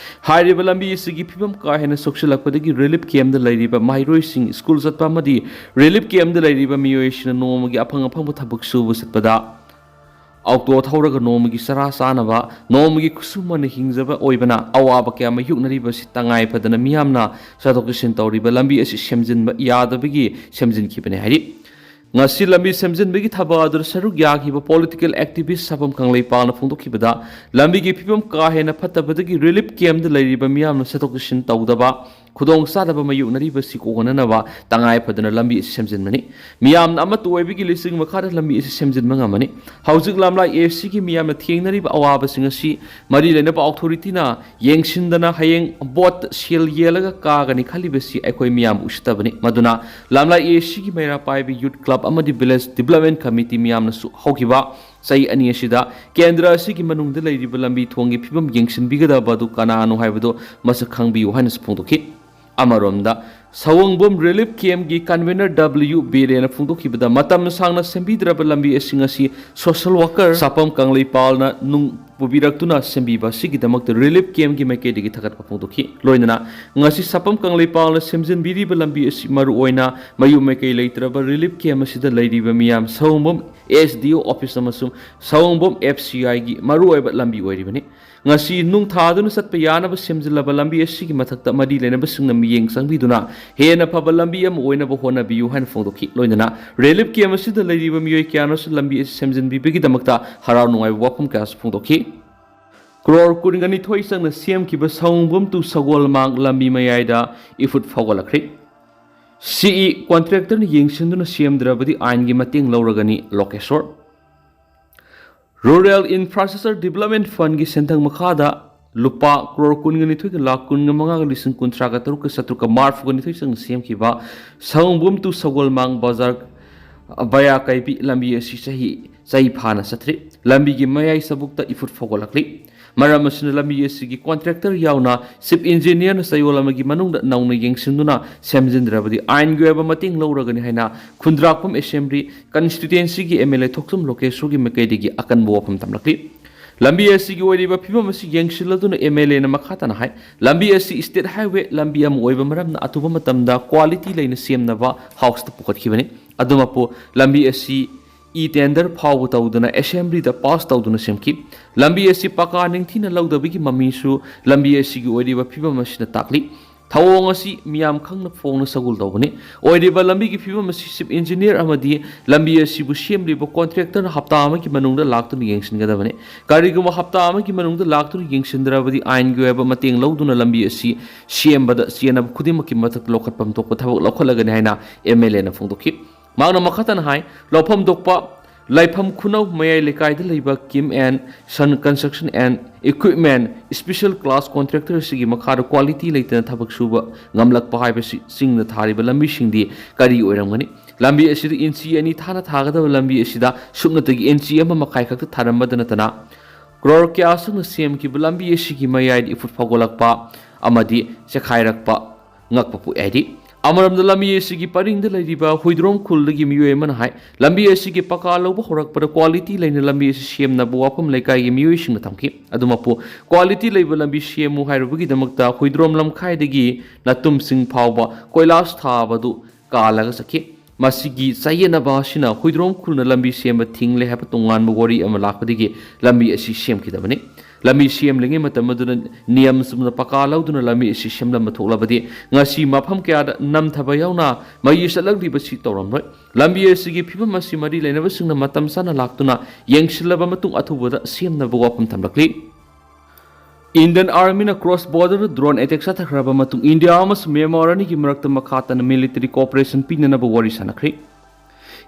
ꯍꯥꯏꯔꯤꯕ ꯂꯝꯕꯤ ꯑꯁꯤꯒꯤ ꯐꯤꯕꯝ ꯀꯥ ꯍꯦꯟꯅ ꯁꯣꯛꯆꯤꯜꯂꯛꯄꯗꯒꯤ ꯔꯤꯂꯤꯐ ꯀꯦꯝꯗ ꯂꯩꯔꯤꯕ ꯃꯍꯩꯔꯣꯏꯁꯤꯡ, ꯁ꯭ꯀꯨꯜ ꯆꯠꯄ ꯑꯃꯗꯤ ꯔꯤꯂꯤꯐ ꯀꯦꯝꯗ ꯂꯩꯔꯤꯕ ꯃꯤꯑꯣꯏꯁꯤꯡꯅ ꯅꯣꯡꯃꯒꯤ ꯑꯐꯪ ꯑꯐꯪꯕ ꯊꯕꯛ ꯁꯨꯕ ꯆꯠꯄꯗ ꯑꯣꯇꯣ ꯊꯧꯔꯒ ꯅꯣꯡꯃꯒꯤ ꯆꯔꯥ ꯆꯥꯅꯕ, ꯅꯣꯡꯃꯒꯤ ꯈꯨꯠꯁꯨꯃꯅ ꯍꯤꯡꯖꯕ ꯑꯣꯏꯕꯅ ꯑꯋꯥꯕ ꯀꯌꯥ ꯃꯥꯌꯣꯛꯅꯔꯤꯕꯁꯤ ꯇꯉꯥꯏ ꯐꯗꯅ ꯃꯤꯌꯥꯝꯅ ꯆꯠꯊꯣꯛ ꯆꯠꯁꯤꯟ ꯇꯧꯔꯤꯕ ꯂꯝꯕꯤ ꯑꯁꯤ ꯁꯦꯝꯖꯤꯟꯕ ꯌꯥꯗꯕꯒꯤ ꯁꯦꯝꯖꯤꯟꯈꯤꯕꯅꯤ ꯍꯥꯏꯔꯤ꯫ ꯉꯁꯤ ꯂꯝꯕꯤ ꯁꯦꯝꯖꯤꯟꯕꯒꯤ ꯊꯕꯛ ꯑꯗꯨꯗ ꯁꯔꯨꯛ ꯌꯥꯈꯤꯕ ꯄꯣꯂꯤꯇꯤꯀꯦꯜ ꯑꯦꯛꯇꯤꯚꯤꯁ ꯁꯄꯝ ꯀꯪꯂꯩꯄꯥꯜꯅ ꯐꯣꯡꯗꯣꯛꯈꯤꯕꯗ, ꯂꯝꯕꯤꯒꯤ ꯐꯤꯕꯝ ꯀꯥ ꯍꯦꯟꯅ ꯐꯠꯇꯕꯗꯒꯤ ꯔꯤꯂꯤꯐ ꯀꯦꯝꯗ ꯂꯩꯔꯤꯕ ꯃꯤꯌꯥꯝꯅ ꯆꯠꯊꯣꯛ ꯆꯠꯁꯤꯟ ꯇꯧꯗꯕ, ꯈꯨꯗꯣꯡ ꯆꯥꯗꯕ ꯃꯥꯌꯣꯛꯅꯔꯤꯕꯁꯤ ꯀꯣꯛꯍꯟꯅꯅꯕ ꯇꯉꯥꯏ ꯐꯗꯅ ꯂꯝꯕꯤ ꯑꯁꯤ ꯁꯦꯝꯖꯤꯟꯕꯅꯤ꯫ ꯃꯤꯌꯥꯝꯅ ꯑꯃꯠꯇ ꯑꯣꯏꯕꯒꯤ ꯂꯤꯆꯤꯡ ꯃꯈꯥꯗ ꯂꯝꯕꯤ ꯑꯁꯤ ꯁꯦꯝꯖꯤꯟꯕ ꯉꯝꯃꯅꯤ꯫ ꯍꯧꯖꯤꯛ ꯂꯝꯂꯥꯏ ꯑꯦꯁꯤꯒꯤ ꯃꯤꯌꯥꯝꯅ ꯊꯦꯡꯅꯔꯤꯕ ꯑꯋꯥꯕꯁꯤꯡ ꯑꯁꯤ ꯃꯔꯤ ꯂꯩꯅꯕ ꯑꯣꯊꯣꯔꯤꯇꯤꯅ ꯌꯦꯡꯁꯤꯟꯗꯅ ꯍꯌꯦꯡ ꯚꯣꯠ ꯁꯦꯜ ꯌꯦꯜꯂꯒ ꯀꯥꯒꯅꯤ ꯈꯜꯂꯤꯕꯁꯤ ꯑꯩꯈꯣꯏ ꯃꯤꯌꯥꯝꯕꯨ ꯎꯁꯤꯠꯇꯕꯅꯤ꯫ ꯃꯗꯨꯅ ꯂꯝꯂꯥꯏ ꯑꯦꯁꯤꯒꯤ ꯃꯩꯔꯥ ꯄꯥꯏꯕ ꯌꯨꯠ ꯀ꯭ꯂꯕ ꯑꯃꯗꯤ ꯚꯤꯂꯦꯖ ꯗꯤꯕ꯭ꯂꯞꯃꯦꯟ ꯀꯃꯤꯇꯤ ꯃꯤꯌꯥꯝꯅꯁꯨ ꯍꯧꯈꯤꯕ ꯆꯍꯤ ꯑꯅꯤ ꯑꯁꯤꯗ ꯀꯦꯟꯗ꯭ꯔ ꯑꯁꯤꯒꯤ ꯃꯅꯨꯡꯗ ꯂꯩꯔꯤꯕ ꯂꯝꯕꯤ ꯊꯣꯡꯒꯤ ꯐꯤꯕꯝ ꯌꯦꯡꯁꯤꯟꯕꯤꯒꯗꯕ ꯑꯗꯨ ꯀꯅꯥꯅꯣ ꯍꯥꯏꯕꯗꯨ ꯃꯁꯛ ꯈꯪꯕꯤꯌꯨ ꯍꯥꯏꯅꯁꯨ ꯐꯣꯡꯗꯣꯛꯈꯤ꯫ ꯑꯃꯔꯣꯝꯗ, ꯁꯑꯣꯡꯕꯝ ꯔꯤꯂꯤꯐ ꯀꯦꯝꯒꯤ ꯀꯟꯚꯦꯅꯔ ꯗꯕ꯭ꯂꯤꯌꯨ ꯕꯤꯔꯦꯅ ꯐꯣꯡꯗꯣꯛꯈꯤꯕꯗ, ꯃꯇꯝ ꯁꯥꯡꯅ ꯁꯦꯝꯕꯤꯗ꯭ꯔꯕ ꯂꯝꯕꯤ ꯑꯁꯤꯡ ꯑꯁꯤ ꯁꯣꯁꯦꯜ ꯋꯥꯀꯔ ꯁꯥꯄꯝ ꯀꯪꯂꯩꯄꯥꯜꯅ ꯅꯨꯡ ꯄꯨꯕꯤꯔꯛꯇꯨꯅ ꯁꯦꯝꯕꯤꯕ ꯑꯁꯤꯒꯤꯗꯃꯛꯇ ꯔꯤꯂꯤꯐ ꯀꯦꯝꯒꯤ ꯃꯥꯏꯀꯩꯗꯒꯤ ꯊꯥꯒꯠꯄ ꯐꯣꯡꯗꯣꯛꯈꯤ꯫ ꯂꯣꯏꯅꯅ ꯉꯁꯤ ꯁꯥꯄꯝ ꯀꯪꯂꯩꯄꯥꯜꯅ ꯁꯦꯝꯖꯤꯟꯕꯤꯔꯤꯕ ꯂꯝꯕꯤ ꯑꯁꯤ ꯃꯔꯨꯑꯣꯏꯅ ꯃꯌꯨꯝ ꯃꯥꯏꯀꯩ ꯂꯩꯇ꯭ꯔꯕ ꯔꯤꯂꯤꯐ ꯀꯦꯝ ꯑꯁꯤꯗ ꯂꯩꯔꯤꯕ ꯃꯤꯌꯥꯝ ꯁꯑꯣꯡꯕꯝ ꯑꯦꯁ ꯗꯤ ꯑꯣ ꯑꯣꯐꯤꯁ ꯑꯃꯁꯨꯡ ꯁꯑꯣꯡꯕꯝ ꯑꯦꯐ ꯁꯤ ꯑꯥꯏꯒꯤ ꯃꯔꯨꯑꯣꯏꯕ ꯂꯝꯕꯤ ꯑꯣꯏꯔꯤꯕꯅꯤ꯫ ꯉꯁꯤ ꯅꯨꯡ ꯊꯥꯗꯨꯅ ꯆꯠꯄ ꯌꯥꯅꯕ ꯁꯦꯝꯖꯤꯜꯂꯕ ꯂꯝꯕꯤ ꯑꯁꯤꯒꯤ ꯃꯊꯛꯇ ꯃꯔꯤ ꯂꯩꯅꯕꯁꯤꯡꯅ ꯃꯤꯠꯌꯦꯡ ꯆꯪꯕꯤꯗꯨꯅ ꯍꯦꯟꯅ ꯐꯕ ꯂꯝꯕꯤ ꯑꯃ ꯑꯣꯏꯅꯕ ꯍꯣꯠꯅꯕꯤꯌꯨ ꯍꯥꯏꯅ ꯐꯣꯡꯗꯣꯛꯈꯤ꯫ ꯂꯣꯏꯅꯅ ꯔꯤꯂꯤꯐ ꯀꯦꯝ ꯑꯁꯤꯗ ꯂꯩꯔꯤꯕ ꯃꯤꯑꯣꯏ ꯀꯌꯥꯅꯁꯨ ꯂꯝꯕꯤ ꯑꯁꯤ ꯁꯦꯝꯖꯤꯟꯕꯤꯕꯒꯤꯗꯃꯛꯇ ꯍꯔꯥꯎ ꯅꯨꯡꯉꯥꯏꯕ ꯋꯥꯐꯝ ꯀꯌꯥꯁꯨ ꯐꯣꯡꯗꯣꯛꯈꯤ꯫ ꯀ꯭ꯔꯣꯔ ꯀꯨꯟꯒ ꯅꯤꯊꯣꯏ ꯆꯪꯅ ꯁꯦꯝꯈꯤꯕ ꯁꯋꯣꯡꯕꯨꯝ to ꯁꯒꯣꯜꯃꯥꯡ ꯂꯝꯕꯤ ꯃꯌꯥꯏꯗ ꯏꯐꯨꯠ ꯐꯥꯎꯒꯠꯂꯛꯈ꯭ꯔꯦ꯫ ꯁꯤꯏ ꯀꯣꯟꯇ꯭ꯔꯦꯛꯇꯔꯅ ꯌꯦꯡꯁꯤꯟꯗꯨꯅ ꯁꯦꯝꯗ꯭ꯔꯕꯗꯤ ꯑꯥꯏꯟꯒꯤ ꯃꯇꯦꯡ ꯂꯧꯔꯒꯅꯤ ꯂꯣꯀꯦꯁꯣꯔ꯫ Rural Infrastructure Development Fundꯒꯤ ꯁꯦꯟꯊꯪ ꯃꯈꯥꯗ ꯂꯨꯄꯥ ꯀ꯭ꯔꯣꯔ ꯀꯨꯟꯒ ꯅꯤꯊꯣꯏꯒ ꯂꯥꯈ ꯀꯨꯟꯒ ꯃꯉꯥꯒ ꯂꯤꯁꯤꯡ ꯀꯨꯟꯊ꯭ꯔꯥꯒ ꯇꯔꯨꯛꯀ ꯆꯥꯇ꯭ꯔꯨꯛꯀ ꯃꯔꯤꯐꯨꯒ ꯅꯤꯊꯣꯏ ꯆꯪꯅ ꯁꯦꯝꯈꯤꯕ ꯁꯋꯣꯡꯕꯨꯝ to ꯁꯒꯣꯜꯃꯥꯡ ꯕꯖꯥꯔ ꯚꯌꯥ ꯀꯩꯕꯤ ꯂꯝꯕꯤ ꯑꯁꯤ ꯆꯍꯤ ꯆꯍꯤ ꯐꯥꯅ ꯆꯠꯊ꯭ꯔꯤ꯫ ꯂꯝꯕꯤꯒꯤ ꯃꯌꯥꯏ ꯆꯕꯨꯛꯇ ꯏꯐꯨꯠ ꯐꯥꯎꯒꯠꯂꯛꯂꯤ꯫ ꯃꯔꯝ ꯑꯁꯤꯅ ꯂꯝꯕꯤ ꯑꯁꯤꯒꯤ ꯀꯣꯟꯇ꯭ꯔꯦꯛꯇꯔ ꯌꯥꯎꯅ ꯆꯤꯐ ꯏꯟꯖꯤꯅꯤꯌꯔꯅ ꯆꯌꯣꯜ ꯑꯃꯒꯤ ꯃꯅꯨꯡꯗ ꯅꯧꯅ ꯌꯦꯡꯁꯤꯟꯗꯨꯅ ꯁꯦꯝꯖꯤꯟꯗ꯭ꯔꯕꯗꯤ ꯑꯥꯏꯟꯒꯤ ꯑꯣꯏꯕ ꯃꯇꯦꯡ ꯂꯧꯔꯒꯅꯤ ꯍꯥꯏꯅ ꯈꯨꯟꯗ꯭ꯔꯥꯛꯄꯝ ꯑꯦꯁꯦꯝꯕ꯭ꯂꯤ ꯀꯟꯁꯇꯤꯇ꯭ꯋꯦꯟꯁꯤꯒꯤ ꯑꯦꯝ ꯑꯦꯜ ꯑꯦ ꯊꯣꯛꯆꯣꯝ ꯂꯣꯀꯦꯁꯣꯔꯒꯤ ꯃꯥꯏꯀꯩꯗꯒꯤ ꯑꯀꯟꯕ ꯋꯥꯐꯝ ꯊꯝꯂꯛꯂꯤ꯫ ꯂꯝꯕꯤ ꯑꯁꯤꯒꯤ ꯑꯣꯏꯔꯤꯕ ꯐꯤꯕꯝ ꯑꯁꯤ ꯌꯦꯡꯁꯤꯜꯂꯗꯨꯅ ꯑꯦꯝ ꯑꯦꯜ ꯑꯦꯅ ꯃꯈꯥ ꯇꯥꯅ ꯍꯥꯏ, ꯂꯝꯕꯤ ꯑꯁꯤ ꯁ꯭ꯇꯦꯠ ꯍꯥꯏꯋꯦ ꯂꯝꯕꯤ ꯑꯃ ꯑꯣꯏꯕ ꯃꯔꯝꯅ ꯑꯊꯨꯕ ꯃꯇꯝꯗ ꯀ꯭ꯋꯥꯂꯤꯇꯤ ꯂꯩꯅ ꯁꯦꯝꯅꯕ ꯍꯥꯎꯁꯇ ꯄꯨꯈꯠꯈꯤꯕꯅꯤ꯫ ꯑꯗꯨꯃꯛꯄꯨ ꯂꯝꯕꯤ ꯑꯁꯤ ꯏ ꯇꯦꯟꯗꯔ ꯐꯥꯎꯕ ꯇꯧꯗꯨꯅ ꯑꯦꯁꯦꯝꯕ꯭ꯂꯤꯗ ꯄꯥꯁ ꯇꯧꯗꯨꯅ ꯁꯦꯝꯈꯤ꯫ ꯂꯝꯕꯤ ꯑꯁꯤ ꯄꯀꯥ ꯅꯤꯡꯊꯤꯅ ꯂꯧꯗꯕꯒꯤ ꯃꯃꯤꯁꯨ ꯂꯝꯕꯤ ꯑꯁꯤꯒꯤ ꯑꯣꯏꯔꯤꯕ ꯐꯤꯕꯝ ꯑꯁꯤꯅ ꯇꯥꯛꯂꯤ꯫ ꯊꯧꯑꯣꯡ ꯑꯁꯤ ꯃꯤꯌꯥꯝ ꯈꯪꯅ ꯐꯣꯡꯅ ꯁꯒꯣꯜ ꯇꯧꯕꯅꯤ꯫ ꯑꯣꯏꯔꯤꯕ ꯂꯝꯕꯤꯒꯤ ꯐꯤꯕꯝ ꯑꯁꯤ ꯆꯤꯐ ꯏꯟꯖꯤꯅꯤꯌꯔ ꯑꯃꯗꯤ ꯂꯝꯕꯤ ꯑꯁꯤꯕꯨ ꯁꯦꯝꯂꯤꯕ ꯀꯣꯟꯇ꯭ꯔꯦꯛꯇꯔꯅ ꯍꯞꯇꯥ ꯑꯃꯒꯤ ꯃꯅꯨꯡꯗ ꯂꯥꯛꯇꯨꯅ ꯌꯦꯡꯁꯤꯟꯒꯗꯕꯅꯤ꯫ ꯀꯔꯤꯒꯨꯝꯕ ꯍꯞꯇꯥ ꯑꯃꯒꯤ ꯃꯅꯨꯡꯗ ꯂꯥꯛꯇꯨꯅ ꯌꯦꯡꯁꯤꯟꯗ꯭ꯔꯕꯗꯤ ꯑꯥꯏꯟꯒꯤ ꯑꯣꯏꯕ ꯃꯇꯦꯡ ꯂꯧꯗꯨꯅ ꯂꯝꯕꯤ ꯑꯁꯤ ꯁꯦꯝꯕꯗ ꯆꯦꯟꯅꯕ ꯈꯨꯗꯤꯡꯃꯛꯀꯤ ꯃꯊꯛꯇ ꯂꯧꯈꯠꯐꯝ ꯊꯣꯛꯄ ꯊꯕꯛ ꯂꯧꯈꯠꯂꯒꯅꯤ ꯍꯥꯏꯅ ꯑꯦꯝ ꯑꯦꯜ ꯑꯦꯅ ꯐꯣꯡꯗꯣꯛꯈꯤ꯫ ꯃꯍꯥꯛꯅ ꯃꯈꯥ ꯇꯥꯅ ꯍꯥꯏ, ꯂꯧꯐꯝ ꯊꯣꯛꯄ ꯂꯩꯐꯝ ꯈꯨꯅꯧ ꯃꯌꯥꯏ ꯂꯩꯀꯥꯏꯗ ꯂꯩꯕ Kim and son construction and equipment special class contractor ꯑꯁꯤꯒꯤ ꯃꯈꯥꯗ ꯀ꯭ꯋꯥꯂꯤꯇꯤ ꯂꯩꯇꯅ ꯊꯕꯛ ꯁꯨꯕ ꯉꯝꯂꯛꯄ ꯍꯥꯏꯕꯁꯤ ꯆꯤꯡꯗ ꯊꯥꯔꯤꯕ ꯂꯝꯕꯤꯁꯤꯡꯗꯤ ꯀꯔꯤ ꯑꯣꯏꯔꯝꯒꯅꯤ? ꯂꯝꯕꯤ ꯑꯁꯤꯗ ꯏꯟꯆꯤ ꯑꯅꯤ ꯊꯥꯅ ꯊꯥꯒꯗꯕ ꯂꯝꯕꯤ ꯑꯁꯤꯗ ꯁꯨꯞꯅꯇꯒꯤ ꯏꯟꯆꯤ ꯑꯃ ꯃꯈꯥꯏ ꯈꯛꯇ ꯊꯥꯔꯝꯕꯗ ꯅꯠꯇꯅ, ꯀ꯭ꯔꯣꯔ ꯀꯌꯥ ꯆꯪꯅ ꯁꯦꯝꯈꯤꯕ ꯂꯝꯕꯤ ꯑꯁꯤꯒꯤ ꯃꯌꯥꯏꯗ ꯏꯐꯨꯠ ꯐꯥꯎꯒꯠꯂꯛꯄ ꯑꯃꯗꯤ ꯆꯦꯈꯥꯏꯔꯛꯄ ꯉꯛꯄ ꯄꯣꯛꯏ ꯍꯥꯏꯔꯤ꯫ ꯑꯃꯔꯣꯝꯗ ꯂꯝꯕꯤ ꯑꯁꯤꯒꯤ ꯄꯔꯤꯡꯗ ꯂꯩꯔꯤꯕ ꯍꯨꯏꯗ꯭ꯔꯣꯝ ꯈꯨꯜꯗꯒꯤ ꯃꯤꯑꯣꯏ ꯑꯃꯅ ꯍꯥꯏ, ꯂꯝꯕꯤ ꯑꯁꯤꯒꯤ ꯄꯀꯥ ꯂꯧꯕ ꯍꯧꯔꯛꯄꯗ ꯀ꯭ꯋꯥꯂꯤꯇꯤ ꯂꯩꯅ ꯂꯝꯕꯤ ꯑꯁꯤ ꯁꯦꯝꯅꯕ ꯋꯥꯐꯝ ꯂꯩꯀꯥꯏꯒꯤ ꯃꯤꯑꯣꯏꯁꯤꯡꯅ ꯊꯝꯈꯤ꯫ ꯑꯗꯨꯃꯛꯄꯨ ꯀ꯭ꯋꯥꯂꯤꯇꯤ ꯂꯩꯕ ꯂꯝꯕꯤ ꯁꯦꯝꯃꯨ ꯍꯥꯏꯔꯨꯕꯒꯤꯗꯃꯛꯇ ꯍꯨꯏꯗ꯭ꯔꯣꯝ ꯂꯝꯈꯥꯏꯗꯒꯤ ꯅꯇꯨꯝꯁꯤꯡ ꯐꯥꯎꯕ ꯀꯣꯏꯂꯥꯁ ꯊꯥꯕꯗꯨ ꯀꯥꯜꯂꯒ ꯆꯠꯈꯤ꯫ ꯃꯁꯤꯒꯤ ꯆꯌꯦꯠꯅꯕ ꯑꯁꯤꯅ ꯍꯨꯏꯗ꯭ꯔꯣꯝ ꯈꯨꯜꯅ ꯂꯝꯕꯤ ꯁꯦꯝꯕ ꯊꯤꯡꯂꯦ ꯍꯥꯏꯕ ꯇꯣꯉꯥꯟꯕ ꯋꯥꯔꯤ ꯑꯃ ꯂꯥꯛꯄꯗꯒꯤ ꯂꯝꯕꯤ ꯑꯁꯤ ꯁꯦꯝꯈꯤꯗꯕꯅꯤ꯫ ꯂꯝꯕꯤ ꯁꯦꯝꯂꯤꯉꯩ ꯃꯇꯝ ꯑꯗꯨꯗ ꯅꯤꯌꯝ ꯆꯨꯝꯅ ꯄꯀꯥ ꯂꯧꯗꯨꯅ ꯂꯝꯕꯤ ꯑꯁꯤ ꯁꯦꯝꯂꯝꯕ ꯊꯣꯛꯂꯕꯗꯤ ꯉꯁꯤ ꯃꯐꯝ ꯀꯌꯥꯗ ꯅꯝꯊꯕ ꯌꯥꯎꯅ ꯃꯩ ꯆꯠꯂꯛꯂꯤꯕꯁꯤ ꯇꯧꯔꯝꯂꯣꯏ꯫ ꯂꯝꯕꯤ ꯑꯁꯤꯒꯤ ꯐꯤꯕꯝ ꯑꯁꯤ ꯃꯔꯤ ꯂꯩꯅꯕꯁꯤꯡꯅ ꯃꯇꯝ ꯆꯥꯅ ꯂꯥꯛꯇꯨꯅ ꯌꯦꯡꯁꯤꯜꯂꯕ ꯃꯇꯨꯡ ꯑꯊꯨꯕꯗ ꯁꯦꯝꯅꯕ ꯋꯥꯐꯝ ꯊꯝꯂꯛꯂꯤ꯫ Indian Armyꯅ cross border drone attack ꯆꯠꯊꯈ꯭ꯔꯕ ꯃꯇꯨꯡ ꯏꯟꯗꯤꯌꯥ ꯑꯃꯁꯨꯡ ꯃ꯭ꯌꯥꯟꯃꯥꯔ ꯑꯅꯤꯒꯤ ꯃꯔꯛꯇ ꯃꯈꯥ ꯇꯥꯅ military cooperation ꯄꯤꯅꯅꯕ ꯋꯥꯔꯤ ꯁꯥꯟꯅꯈ꯭ꯔꯦ꯫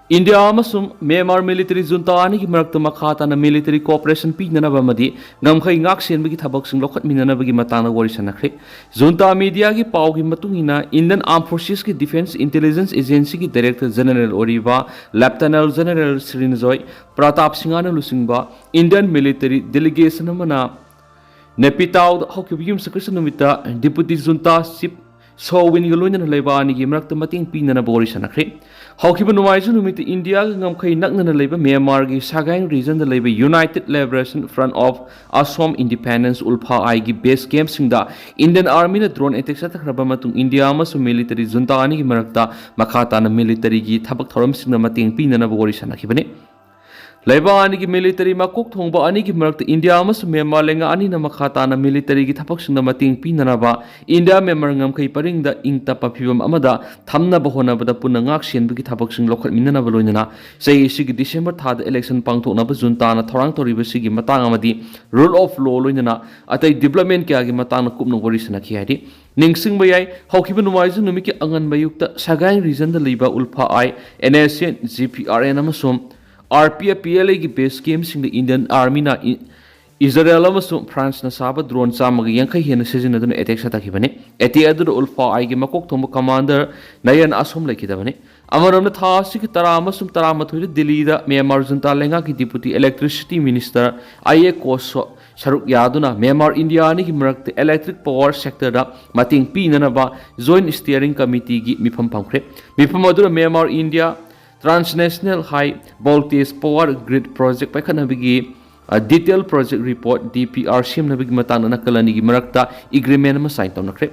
ꯏꯟꯗꯤꯌꯥ ꯑꯃꯁꯨꯡ ꯃ꯭ꯌꯥꯟꯃꯥꯔ military junta ꯑꯅꯤꯒꯤ ꯃꯔꯛꯇ ꯃꯈꯥ ꯇꯥꯅ military cooperation ꯄꯤꯅꯅꯕ ꯑꯃꯗꯤ ꯉꯝꯈꯩ ꯉꯥꯛ ꯁꯦꯟꯕꯒꯤ ꯊꯕꯛꯁꯤꯡ ꯂꯧꯈꯠꯃꯤꯟꯅꯅꯕꯒꯤ ꯃꯇꯥꯡꯗ ꯋꯥꯔꯤ ꯁꯥꯟꯅꯈ꯭ꯔꯦ꯫ Junta mediaꯒꯤ ꯄꯥꯎꯒꯤ ꯃꯇꯨꯡ ꯏꯟꯅ, Indian Armed Forcesꯀꯤ Defence Intelligence Agencyꯒꯤ Director General ꯑꯣꯏꯔꯤꯕ Lieutenant General ꯁ꯭ꯔꯤꯟꯖꯣꯏ ꯄ꯭ꯔꯇꯥꯞ ꯁꯤꯡꯍꯅ ꯂꯨꯆꯤꯡꯕ Indian military delegation ꯑꯃꯅ ꯅꯦꯄꯤꯇꯥꯎꯗ ꯍꯧꯈꯤꯕ ꯌꯨꯝꯁꯀꯩꯁ ꯅꯨꯃꯤꯠꯇ Deputy Junta Chief ꯁꯣ ꯋꯤꯟꯒ ꯂꯣꯏꯅꯅ ꯂꯩꯕꯥꯛ ꯑꯅꯤꯒꯤ ꯃꯔꯛꯇ ꯃꯇꯦꯡ ꯄꯤꯅꯅꯕ ꯋꯥꯔꯤ ꯁꯥꯟꯅꯈ꯭ꯔꯦ꯫ ꯍꯧꯈꯤꯕ ꯅꯣꯡꯃꯥꯏꯖꯤꯡ ꯅꯨꯃꯤꯠꯇ ꯏꯟꯗꯤꯌꯥꯒ ꯉꯝꯈꯩ ꯅꯛꯅꯅ ꯂꯩꯕ ꯃ꯭ꯌꯥꯟꯃꯥꯔꯒꯤ ꯁꯒꯥꯏꯡ regionꯗ ꯂꯩꯕ United Liberation Front of Assam Independence, ULFA-Iꯒꯤ base campꯁꯤꯡꯗ Indian Armyꯅ drone attack ꯆꯠꯊꯈ꯭ꯔꯕ ꯃꯇꯨꯡ ꯏꯟꯗꯤꯌꯥ ꯑꯃꯁꯨꯡ military junta ꯑꯅꯤꯒꯤ ꯃꯔꯛꯇ ꯃꯈꯥ ꯇꯥꯅ militaryꯒꯤ ꯊꯕꯛ ꯊꯧꯔꯝꯁꯤꯡꯗ ꯃꯇꯦꯡ ꯄꯤꯅꯅꯕ ꯋꯥꯔꯤ ꯁꯥꯟꯅꯈꯤꯕꯅꯤ꯫ ꯂꯩꯕꯥꯛ ꯑꯅꯤꯒꯤ military ꯃꯀꯣꯛ ꯊꯣꯡꯕ ꯑꯅꯤꯒꯤ ꯃꯔꯛꯇ ꯏꯟꯗꯤꯌꯥ ꯑꯃꯁꯨꯡ ꯃ꯭ꯌꯥꯟꯃꯥꯔ ꯂꯩꯉꯥꯛ ꯑꯅꯤꯅ ꯃꯈꯥ ꯇꯥꯅ militaryꯒꯤ ꯊꯕꯛꯁꯤꯡꯗ ꯃꯇꯦꯡ ꯄꯤꯅꯅꯕ ꯏꯟꯗꯤꯌꯥ ꯃ꯭ꯌꯥꯟꯃꯥꯔ ꯉꯝꯈꯩ ꯄꯔꯤꯡꯗ ꯏꯪ ꯇꯞꯄ ꯐꯤꯕꯝ ꯑꯃꯗ ꯊꯝꯅꯕ ꯍꯣꯠꯅꯕꯗ ꯄꯨꯟꯅ ꯉꯥꯛ ꯁꯦꯟꯕꯒꯤ ꯊꯕꯛꯁꯤꯡ ꯂꯧꯈꯠꯃꯤꯟꯅꯅꯕ ꯂꯣꯏꯅꯅ ꯆꯍꯤ ꯑꯁꯤꯒꯤ December ꯊꯥꯗ election ꯄꯥꯡꯊꯣꯛꯅꯕ juntaꯅ ꯊꯧꯔꯥꯡ ꯇꯧꯔꯤꯕꯁꯤꯒꯤ ꯃꯇꯥꯡ ꯑꯃꯗꯤ rule of law ꯂꯣꯏꯅꯅ ꯑꯇꯩ development ꯀꯌꯥꯒꯤ ꯃꯇꯥꯡꯗ ꯀꯨꯞꯅ ꯋꯥꯔꯤ ꯁꯥꯟꯅꯈꯤ ꯍꯥꯏꯔꯤ꯫ ꯅꯤꯡꯁꯤꯡꯕ ꯌꯥꯏ, ꯍꯧꯈꯤꯕ ꯅꯣꯡꯃꯥꯏꯖꯤꯡ ꯅꯨꯃꯤꯠꯀꯤ ꯑꯉꯟꯕ ꯑꯌꯨꯛꯇ ꯁꯒꯥꯏꯡ regionꯗ ꯂꯩꯕ ULFA-I, NSCN, GPRN ꯑꯃꯁꯨꯡ RPF PLAꯒꯤ base campꯁꯤꯡꯗ Indian Armyꯅ E-, Israel ꯑꯃꯁꯨꯡ ꯐ꯭ꯔꯥꯟꯁꯅ ꯁꯥꯕ drone ꯆꯥꯝꯃꯒ ꯌꯥꯡꯈꯩ ꯍꯦꯟꯅ ꯁꯤꯖꯤꯟꯅꯗꯨꯅ attack ꯆꯠꯊꯈꯤꯕꯅꯤ꯫ Attack ꯑꯗꯨꯗ ULFA-Iꯒꯤ ꯃꯀꯣꯛ ꯊꯣꯡꯕ commander ꯅꯌꯟ ꯑꯁꯣꯝ ꯂꯩꯈꯤꯗꯕꯅꯤ꯫ ꯑꯃꯔꯣꯝꯗ, ꯊꯥ ꯑꯁꯤꯒꯤ ꯇꯔꯥ ꯑꯃꯁꯨꯡ ꯇꯔꯥꯃꯥꯊꯣꯏꯗ ꯗꯤꯜꯂꯤꯗ ꯃ꯭ꯌꯥꯟꯃꯥꯔ junta ꯂꯩꯉꯥꯛꯀꯤ Deputy Electricity Minister I A ꯀꯣ ꯁꯣ-, ꯁꯔꯨꯛ ꯌꯥꯗꯨꯅ ꯃ꯭ꯌꯥꯟꯃꯥꯔ ꯏꯟꯗꯤꯌꯥ ꯑꯅꯤꯒꯤ ꯃꯔꯛꯇ electric power sectorꯗ ꯃꯇꯦꯡ ꯄꯤꯅꯅꯕ Joint Steering Committeeꯒꯤ ꯃꯤꯐꯝ ꯐꯝꯈ꯭ꯔꯦ꯫ ꯃꯤꯐꯝ ꯑꯗꯨꯗ Myanmar India Transnational High Voltage Power Grid Project ꯄꯥꯏꯈꯠꯅꯕꯒꯤ, ꯑ, detail project report, DPR, ꯁꯦꯝꯅꯕꯒꯤ ꯃꯇꯥꯡꯗ ꯅꯥꯀꯜ ꯑꯅꯤꯒꯤ ꯃꯔꯛꯇ agreement ꯑꯃ sign ꯇꯧꯅꯈ꯭ꯔꯦ꯫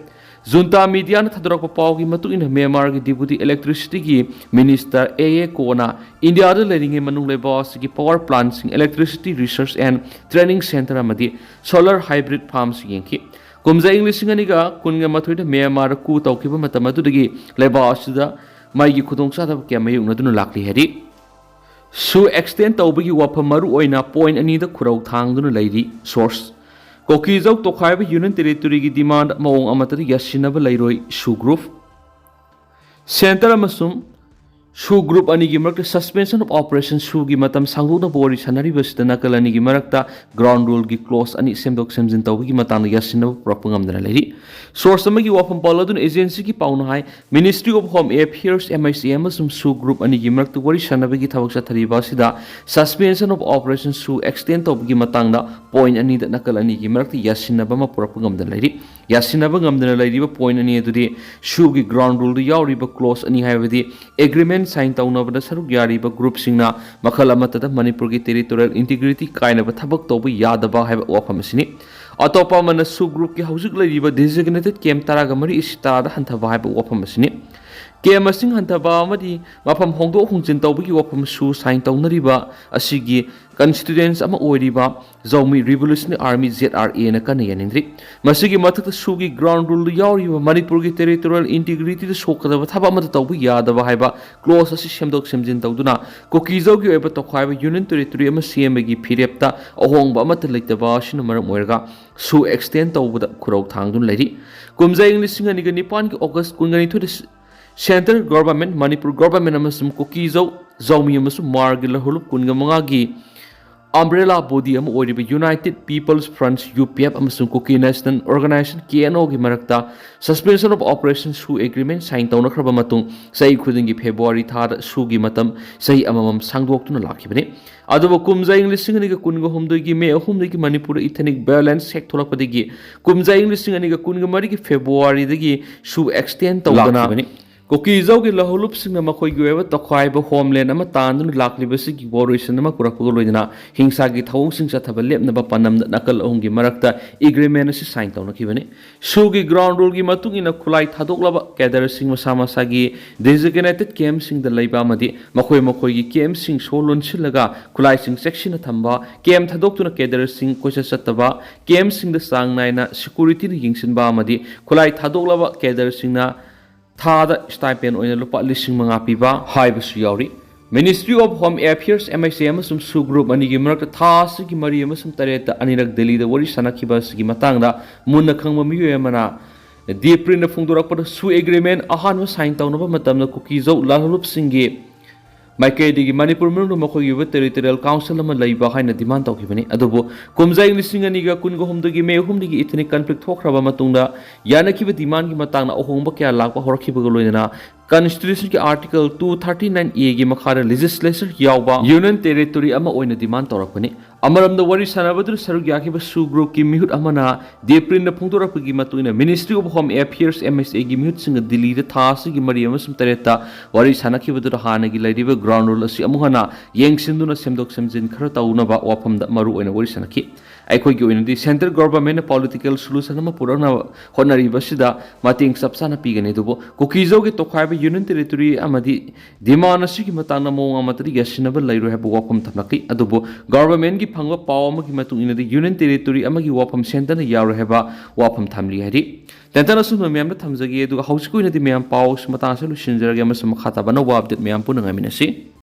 Junta mediaꯅ ꯊꯥꯗꯣꯔꯛꯄ ꯄꯥꯎꯒꯤ ꯃꯇꯨꯡ ꯏꯟꯅ, ꯃ꯭ꯌꯥꯟꯃꯥꯔꯒꯤ Deputy Electricityꯒꯤ Minister ꯑꯦ ꯑꯦ ꯀꯣꯅ ꯏꯟꯗꯤꯌꯥꯗ ꯂꯩꯔꯤꯉꯩ ꯃꯅꯨꯡ ꯂꯩꯕꯥꯛ ꯑꯁꯤꯒꯤ power plantꯁꯤꯡ, electricity research and training centre ꯑꯃꯗꯤ solar hybrid farms ꯌꯦꯡꯈꯤ꯫ ꯀꯨꯝꯖꯥ ꯏꯪ ꯂꯤꯁꯤꯡ ꯑꯅꯤꯒ ꯀꯨꯟꯒ ꯃꯥꯊꯣꯏꯗ ꯃ꯭ꯌꯥꯟꯃꯥꯔꯗ coup ꯇꯧꯈꯤꯕ ꯃꯇꯝ ꯑꯗꯨꯗꯒꯤ ꯂꯩꯕꯥꯛ ꯑꯁꯤꯗ ꯃꯩꯒꯤ ꯈꯨꯗꯣꯡꯆꯥꯗꯕ ꯀꯌꯥ ꯃꯥꯌꯣꯛꯅꯗꯨꯅ ꯂꯥꯛꯂꯤ ꯍꯥꯏꯔꯤ꯫ ꯁꯨ extend ꯇꯧꯕꯒꯤ ꯋꯥꯐꯝ ꯃꯔꯨ ꯑꯣꯏꯅ point ꯑꯅꯤꯗ ꯈꯨꯔꯧ ꯊꯥꯡꯗꯨꯅ ꯂꯩꯔꯤ꯫ Source: ꯀꯣꯀꯤꯖꯧ ꯇꯣꯈꯥꯏꯕ ꯌꯨꯅꯤꯌꯟ ꯇꯦꯔꯤꯇꯣꯔꯤꯒꯤ ꯗꯤꯃꯥꯟꯗ ꯃꯑꯣꯡ ꯑꯃꯠꯇꯗ ꯌꯥꯁꯤꯟꯅꯕ ꯂꯩꯔꯣꯏ ꯁꯨ ꯒ꯭ꯔꯨꯞ꯫ ꯁꯦꯟꯇꯔ ꯑꯃꯁꯨꯡ ꯁꯨ ꯒ꯭ꯔꯨꯞ ꯑꯅꯤꯒꯤ ꯃꯔꯛꯇ Suspension of Operation ꯁꯨꯒꯤ ꯃꯇꯝ ꯁꯥꯡꯗꯣꯛꯅꯕ ꯋꯥꯔꯤ ꯁꯥꯟꯅꯔꯤꯕꯁꯤꯗ ꯅꯥꯀꯜ ꯑꯅꯤꯒꯤ ꯃꯔꯛꯇ ground rule ꯒꯤ clause ꯑꯅꯤ ꯁꯦꯝꯗꯣꯛ ꯁꯦꯝꯖꯤꯟ ꯇꯧꯕꯒꯤ ꯃꯇꯥꯡꯗ ꯌꯥꯁꯤꯟꯅꯕ ꯄꯨꯔꯛꯄ ꯉꯝꯗꯅ ꯂꯩꯔꯤ꯫ Source ꯑꯃꯒꯤ ꯋꯥꯐꯝ ꯄꯜꯂꯗꯨꯅ agency ꯒꯤ ꯄꯥꯎꯅ ꯍꯥꯏ, Ministry of Home Affairs, M I C A, ꯑꯃꯁꯨꯡ ꯁꯨ ꯒ꯭ꯔꯨꯞ ꯑꯅꯤꯒꯤ ꯃꯔꯛꯇ ꯋꯥꯔꯤ ꯁꯥꯟꯅꯕꯒꯤ ꯊꯕꯛ ꯆꯠꯊꯔꯤꯕ ꯑꯁꯤꯗ Suspension of Operation ꯁꯨ extend ꯇꯧꯕꯒꯤ ꯃꯇꯥꯡꯗ point ꯑꯅꯤꯗ ꯅꯥꯀꯜ ꯑꯅꯤꯒꯤ ꯃꯔꯛꯇ ꯌꯥꯁꯤꯟꯅꯕ ꯑꯃ ꯄꯨꯔꯛꯄ ꯉꯝꯗꯅ ꯂꯩꯔꯤ꯫ ꯌꯥꯁꯤꯟꯅꯕ ꯉꯝꯗꯅ ꯂꯩꯔꯤꯕ point ꯑꯅꯤ ꯑꯗꯨꯗꯤ ꯁꯨꯒꯤ ground rule ꯗ ꯌꯥꯎꯔꯤꯕ clause ꯑꯅꯤ, ꯍꯥꯏꯕꯗꯤ agreement sign ꯇꯧꯅꯕꯗ ꯁꯔꯨꯛ ꯌꯥꯔꯤꯕ group ꯁꯤꯡꯅ ꯃꯈꯜ ꯑꯃꯠꯇꯗ ꯃꯅꯤꯄꯨꯔꯒꯤ territorial integrity ꯀꯥꯏꯅꯕ ꯊꯕꯛ ꯇꯧꯕ ꯌꯥꯗꯕ ꯍꯥꯏꯕ ꯋꯥꯐꯝ ꯑꯁꯤꯅꯤ꯫ ꯑꯇꯣꯞꯄ ꯑꯃꯅ ꯁꯨ ꯒ꯭ꯔꯨꯞꯀꯤ ꯍꯧꯖꯤꯛ ꯂꯩꯔꯤꯕ designated camp ꯇꯔꯥꯒ ꯃꯔꯤ ꯑꯁꯤ ꯇꯔꯥꯗ ꯍꯟꯊꯕ ꯍꯥꯏꯕ ꯋꯥꯐꯝ ꯑꯁꯤꯅꯤ꯫ Camp ꯃꯁꯤꯡ ꯍꯟꯊꯕ ꯑꯃꯗꯤ ꯃꯐꯝ ꯍꯣꯡꯗꯣꯛ ꯍꯣꯡꯖꯤꯟ ꯇꯧꯕꯒꯤ ꯋꯥꯐꯝ ꯁꯨ sign ꯇꯧꯅꯔꯤꯕ ꯑꯁꯤꯒꯤ constituents ꯑꯃ ꯑꯣꯏꯔꯤꯕ Zomi Revolutionary Army, Z R A ꯅ ꯀꯟꯅ ꯌꯥꯅꯤꯡꯗ꯭ꯔꯤ꯫ ꯃꯁꯤꯒꯤ ꯃꯊꯛꯇ ꯁꯨꯒꯤ ground rule ꯗ ꯌꯥꯎꯔꯤꯕ ꯃꯅꯤꯄꯨꯔꯒꯤ territorial integrity ꯗ ꯁꯣꯛꯀꯗꯕ ꯊꯕꯛ ꯑꯃꯠꯇ ꯇꯧꯕ ꯌꯥꯗꯕ ꯍꯥꯏꯕ clause ꯑꯁꯤ ꯁꯦꯝꯗꯣꯛ ꯁꯦꯝꯖꯤꯟ ꯇꯧꯗꯨꯅ ꯀꯨꯀꯤꯖꯧꯒꯤ ꯑꯣꯏꯕ ꯇꯣꯈꯥꯏꯕ ꯌꯨꯅꯤꯌꯟ ꯇꯦꯔꯤꯇꯣꯔꯤ ꯑꯃ ꯁꯦꯝꯕꯒꯤ ꯐꯤꯔꯦꯞꯇ ꯑꯍꯣꯡꯕ ꯑꯃꯠꯇ ꯂꯩꯇꯕ ꯑꯁꯤꯅ ꯃꯔꯝ ꯑꯣꯏꯔꯒ ꯁꯨ extend ꯇꯧꯕꯗ ꯈꯨꯔꯧ ꯊꯥꯡꯗꯨꯅ ꯂꯩꯔꯤ꯫ ꯀꯨꯝꯖꯥ ꯏꯪ ꯂꯤꯁꯤꯡ ꯑꯅꯤꯒ ꯅꯤꯄꯥꯟꯒꯤ August ꯀꯨꯟꯒ ꯅꯤꯊꯣꯏꯗ Central Government, ꯃꯅꯤꯄꯨꯔ Government ꯑꯃꯁꯨꯡ ꯀꯨꯀꯤꯖꯧ, ꯖꯧꯃꯤ ꯑꯃꯁꯨꯡ ꯃꯥꯔꯒꯤ ꯂꯍꯨꯂꯨꯞ ꯀꯨꯟꯒ ꯃꯉꯥꯒꯤ umbrella body ꯑꯃ ꯑꯣꯏꯔꯤꯕ United People's Front, U P F, ꯑꯃꯁꯨꯡ Kuki National Organization, K N O, ꯒꯤ ꯃꯔꯛꯇ Suspension of Operation ꯁꯨ agreement sign ꯇꯧꯅꯈ꯭ꯔꯕ ꯃꯇꯨꯡ, ꯆꯍꯤ ꯈꯨꯗꯤꯡꯒꯤ February ꯊꯥꯗ ꯁꯨꯒꯤ ꯃꯇꯝ ꯆꯍꯤ ꯑꯃꯃꯝ ꯁꯥꯡꯗꯣꯛꯇꯨꯅ ꯂꯥꯛꯈꯤꯕꯅꯤ꯫ ꯑꯗꯨꯕꯨ ꯀꯨꯝꯖꯥ ꯏꯪ ꯂꯤꯁꯤꯡ ꯑꯅꯤꯒ ꯀꯨꯟꯒ ꯍꯨꯝꯗꯣꯏꯒꯤ May ꯑꯍꯨꯝꯗꯒꯤ ꯃꯅꯤꯄꯨꯔꯗ ethnic violence ꯍꯦꯛ ꯊꯣꯛꯂꯛꯄꯗꯒꯤ ꯀꯨꯝꯖꯥ ꯏꯪ ꯂꯤꯁꯤꯡ ꯑꯅꯤꯒ ꯀꯨꯟꯒ ꯃꯔꯤꯒꯤ February ꯗꯒꯤ ꯁꯨ extend ꯇꯧꯗꯅ ꯂꯥꯛꯈꯤꯕꯅꯤ꯫ ꯀꯨꯀꯤꯖꯧꯒꯤ ꯂꯍꯨꯂꯨꯞꯁꯤꯡꯅ ꯃꯈꯣꯏꯒꯤ ꯑꯣꯏꯕ ꯇꯣꯈꯥꯏꯕ homeland ꯑꯃ ꯇꯥꯟꯗꯨꯅ ꯂꯥꯛꯂꯤꯕꯁꯤꯒꯤ ꯋꯥꯔꯣꯏꯁꯤꯟ ꯑꯃ ꯄꯨꯔꯛꯄꯒ ꯂꯣꯏꯅꯅ ꯍꯤꯡꯁꯥꯒꯤ ꯊꯧꯑꯣꯡꯁꯤꯡ ꯆꯠꯊꯕ ꯂꯦꯞꯅꯕ ꯄꯥꯟꯗꯝꯗ ꯅꯥꯀꯜ ꯑꯍꯨꯝꯒꯤ ꯃꯔꯛꯇ agreement ꯑꯁꯤ sign ꯇꯧꯅꯈꯤꯕꯅꯤ꯫ ꯁꯨꯒꯤ ground rule ꯒꯤ ꯃꯇꯨꯡ ꯏꯟꯅ ꯈꯨꯠꯂꯥꯏ ꯊꯥꯗꯣꯛꯂꯕ cadre ꯁꯤꯡ ꯃꯁꯥ ꯃꯁꯥꯒꯤ designated camp ꯁꯤꯡꯗ ꯂꯩꯕ ꯑꯃꯗꯤ ꯃꯈꯣꯏ ꯃꯈꯣꯏꯒꯤ camp ꯁꯤꯡ ꯁꯣ ꯂꯣꯟꯁꯤꯜꯂꯒ ꯈꯨꯠꯂꯥꯏꯁꯤꯡ ꯆꯦꯛꯁꯤꯟꯅ ꯊꯝꯕ, camp ꯊꯥꯗꯣꯛꯇꯨꯅ cadre ꯁꯤꯡ ꯀꯣꯏꯆꯠ ꯆꯠꯇꯕ, camp ꯁꯤꯡꯗ ꯆꯥꯡ ꯅꯥꯏꯅ security ꯅ ꯌꯦꯡꯁꯤꯟꯕ ꯑꯃꯗꯤ ꯈꯨꯠꯂꯥꯏ ꯊꯥꯗꯣꯛꯂꯕ cadre ꯁꯤꯡꯅ ꯊꯥꯗ stipend ꯑꯣꯏꯅ ꯂꯨꯄꯥ ꯂꯤꯁꯤꯡ ꯃꯉꯥ ꯄꯤꯕ ꯍꯥꯏꯕꯁꯨ ꯌꯥꯎꯔꯤ꯫ Ministry of Home Affairs, M H A, ꯑꯃꯁꯨꯡ ꯁꯨ ꯒ꯭ꯔꯨꯞ ꯑꯅꯤꯒꯤ ꯃꯔꯛꯇ ꯊꯥ ꯑꯁꯤꯒꯤ ꯃꯔꯤ ꯑꯃꯁꯨꯡ ꯇꯔꯦꯠꯇ ꯑꯅꯤꯔꯛ ꯗꯦꯜꯂꯤꯗ ꯋꯥꯔꯤ ꯁꯥꯟꯅꯈꯤꯕ ꯑꯁꯤꯒꯤ ꯃꯇꯥꯡꯗ ꯃꯨꯟꯅ ꯈꯪꯕ ꯃꯤꯑꯣꯏ ꯑꯃꯅ ꯗꯤꯄ꯭ꯔꯤꯟꯅ ꯐꯣꯡꯗꯣꯔꯛꯄꯗ ꯁꯨ ꯑꯦꯒ꯭ꯔꯤꯃꯦꯟ ꯑꯍꯥꯟꯕ ꯁꯥꯏꯟ ꯇꯧꯅꯕ ꯃꯇꯝꯗ ꯀꯨꯀꯤꯖꯧ ꯂꯥꯜꯍꯧꯂꯨꯞꯁꯤꯡꯒꯤ ꯃꯥꯏꯀꯩꯗꯒꯤ ꯃꯅꯤꯄꯨꯔ ꯃꯅꯨꯡꯗ ꯃꯈꯣꯏꯒꯤ ꯑꯣꯏꯕ ꯇꯦꯔꯤꯇꯣꯔꯤꯌꯦꯜ ꯀꯥꯎꯟꯁꯤꯜ ꯑꯃ ꯂꯩꯕ ꯍꯥꯏꯅ ꯗꯤꯃꯥꯟ ꯇꯧꯈꯤꯕꯅꯤ꯫ ꯑꯗꯨꯕꯨ ꯀꯨꯝꯖꯥ ꯂꯤꯁꯤꯡ ꯑꯅꯤꯒ ꯀꯨꯟꯒ ꯍꯨꯝꯗꯣꯏꯒꯤ ꯃꯦ ꯑꯍꯨꯝꯗꯒꯤ ꯏꯊꯅꯤꯛ ꯀꯟꯐ꯭ꯂꯤꯛ ꯊꯣꯛꯈ꯭ꯔꯕ ꯃꯇꯨꯡꯗ ꯌꯥꯅꯈꯤꯕ ꯗꯤꯃꯥꯟꯒꯤ ꯃꯇꯥꯡꯗ ꯑꯍꯣꯡꯕ ꯀꯌꯥ ꯂꯥꯛꯄ ꯍꯧꯔꯛꯈꯤꯕꯒ ꯂꯣꯏꯅꯅ ꯀꯟꯁꯇꯤꯇ꯭ꯌꯨꯁꯟꯒꯤ article two thirty nine A ꯒꯤ ꯃꯈꯥꯗ ꯂꯦꯖꯤꯁꯂꯦꯆꯔ ꯌꯥꯎꯕ ꯌꯨꯅꯤꯌꯟ ꯇꯦꯔꯤꯇꯣꯔꯤ ꯑꯃ ꯑꯣꯏꯅ ꯗꯤꯃꯥꯟ ꯇꯧꯔꯛꯄꯅꯤ꯫ ꯑꯃꯔꯣꯝꯗ ꯋꯥꯔꯤ ꯁꯥꯟꯅꯕꯗꯨꯗ ꯁꯔꯨꯛ ꯌꯥꯈꯤꯕ ꯁꯨ ꯒ꯭ꯔꯨꯞꯀꯤ ꯃꯤꯍꯨꯠ ꯑꯃꯅ ꯗꯤꯄ꯭ꯔꯤꯟꯅ ꯐꯣꯡꯗꯣꯔꯛꯄꯒꯤ ꯃꯇꯨꯡ ꯏꯟꯅ Ministry of Home Affairs, M H A, ꯒꯤ ꯃꯤꯍꯨꯠꯁꯤꯡꯒ ꯗꯤꯜꯂꯤꯗ ꯊꯥ ꯑꯁꯤꯒꯤ ꯃꯔꯤ ꯑꯃꯁꯨꯡ ꯇꯔꯦꯠꯇ ꯋꯥꯔꯤ ꯁꯥꯟꯅꯈꯤꯕꯗꯨꯗ ꯍꯥꯟꯅꯒꯤ ꯂꯩꯔꯤꯕ ꯒ꯭ꯔꯥꯎꯟ ꯔꯨꯜ ꯑꯁꯤ ꯑꯃꯨꯛ ꯍꯟꯅ ꯌꯦꯡꯁꯤꯟꯗꯨꯅ ꯁꯦꯝꯗꯣꯛ ꯁꯦꯝꯖꯤꯟ ꯈꯔ ꯇꯧꯅꯕ ꯋꯥꯐꯝꯗ ꯃꯔꯨ ꯑꯣꯏꯅ ꯋꯥꯔꯤ ꯁꯥꯟꯅꯈꯤ꯫ ꯑꯩꯈꯣꯏꯒꯤ ꯑꯣꯏꯅꯗꯤ ꯁꯦꯟꯇ꯭ꯔꯦꯜ ꯒꯣꯚꯔꯟꯃꯦꯟꯠꯅ ꯄꯣꯂꯤꯇꯤꯀꯦꯜ ꯁꯣꯂꯨꯁꯟ ꯑꯃ ꯄꯨꯔꯛꯅꯕ ꯍꯣꯠꯅꯔꯤꯕ ꯑꯁꯤꯗ ꯃꯇꯦꯡ ꯆꯞ ꯆꯥꯅ ꯄꯤꯒꯅꯤ, ꯑꯗꯨꯕꯨ ꯀꯨꯀꯤꯖꯧꯒꯤ ꯇꯣꯈꯥꯏꯕ ꯌꯨꯅꯤꯌꯟ ꯇꯦꯔꯤꯇꯣꯔꯤ ꯑꯃꯗꯤ ꯗꯤꯃꯥꯟ ꯑꯁꯤꯒꯤ ꯃꯇꯥꯡꯗ ꯃꯑꯣꯡ ꯑꯃꯠꯇꯗ ꯌꯥꯁꯤꯟꯅꯕ ꯂꯩꯔꯣꯏ ꯍꯥꯏꯕ ꯋꯥꯐꯝ ꯊꯝꯂꯛꯈꯤ꯫ ꯑꯗꯨꯕꯨ ꯒꯣꯚꯔꯟꯃꯦꯟꯠꯀꯤ ꯐꯪꯕ ꯄꯥꯎ ꯑꯃꯒꯤ ꯃꯇꯨꯡ ꯏꯟꯅꯗꯤ ꯌꯨꯅꯤꯌꯟ ꯇꯦꯔꯤꯇꯣꯔꯤ ꯑꯃꯒꯤ ꯋꯥꯐꯝ ꯁꯦꯟꯇꯔꯅ ꯌꯥꯔꯣꯏ ꯍꯥꯏꯕ ꯋꯥꯐꯝ ꯊꯝꯂꯤ ꯍꯥꯏꯔꯤ꯫ ꯇꯦꯟꯇꯟ ꯑꯁꯨꯝꯅ ꯃꯌꯥꯝꯗ ꯊꯝꯖꯒꯦ, ꯑꯗꯨꯒ ꯍꯧꯖꯤꯛꯀꯤ ꯑꯣꯏꯅꯗꯤ ꯃꯌꯥꯝ ꯄꯥꯎ ꯑꯁꯤ ꯃꯇꯥꯡ ꯑꯁꯤꯗ ꯂꯣꯏꯁꯤꯟꯖꯔꯒꯦ ꯑꯃꯁꯨꯡ ꯃꯈꯥ ꯇꯥꯕ ꯑꯅꯧꯕ ꯑꯞꯗꯦꯠ ꯃꯌꯥꯝ ꯄꯨꯟꯅ ꯉꯥꯏꯃꯤꯟꯅꯁꯤ꯫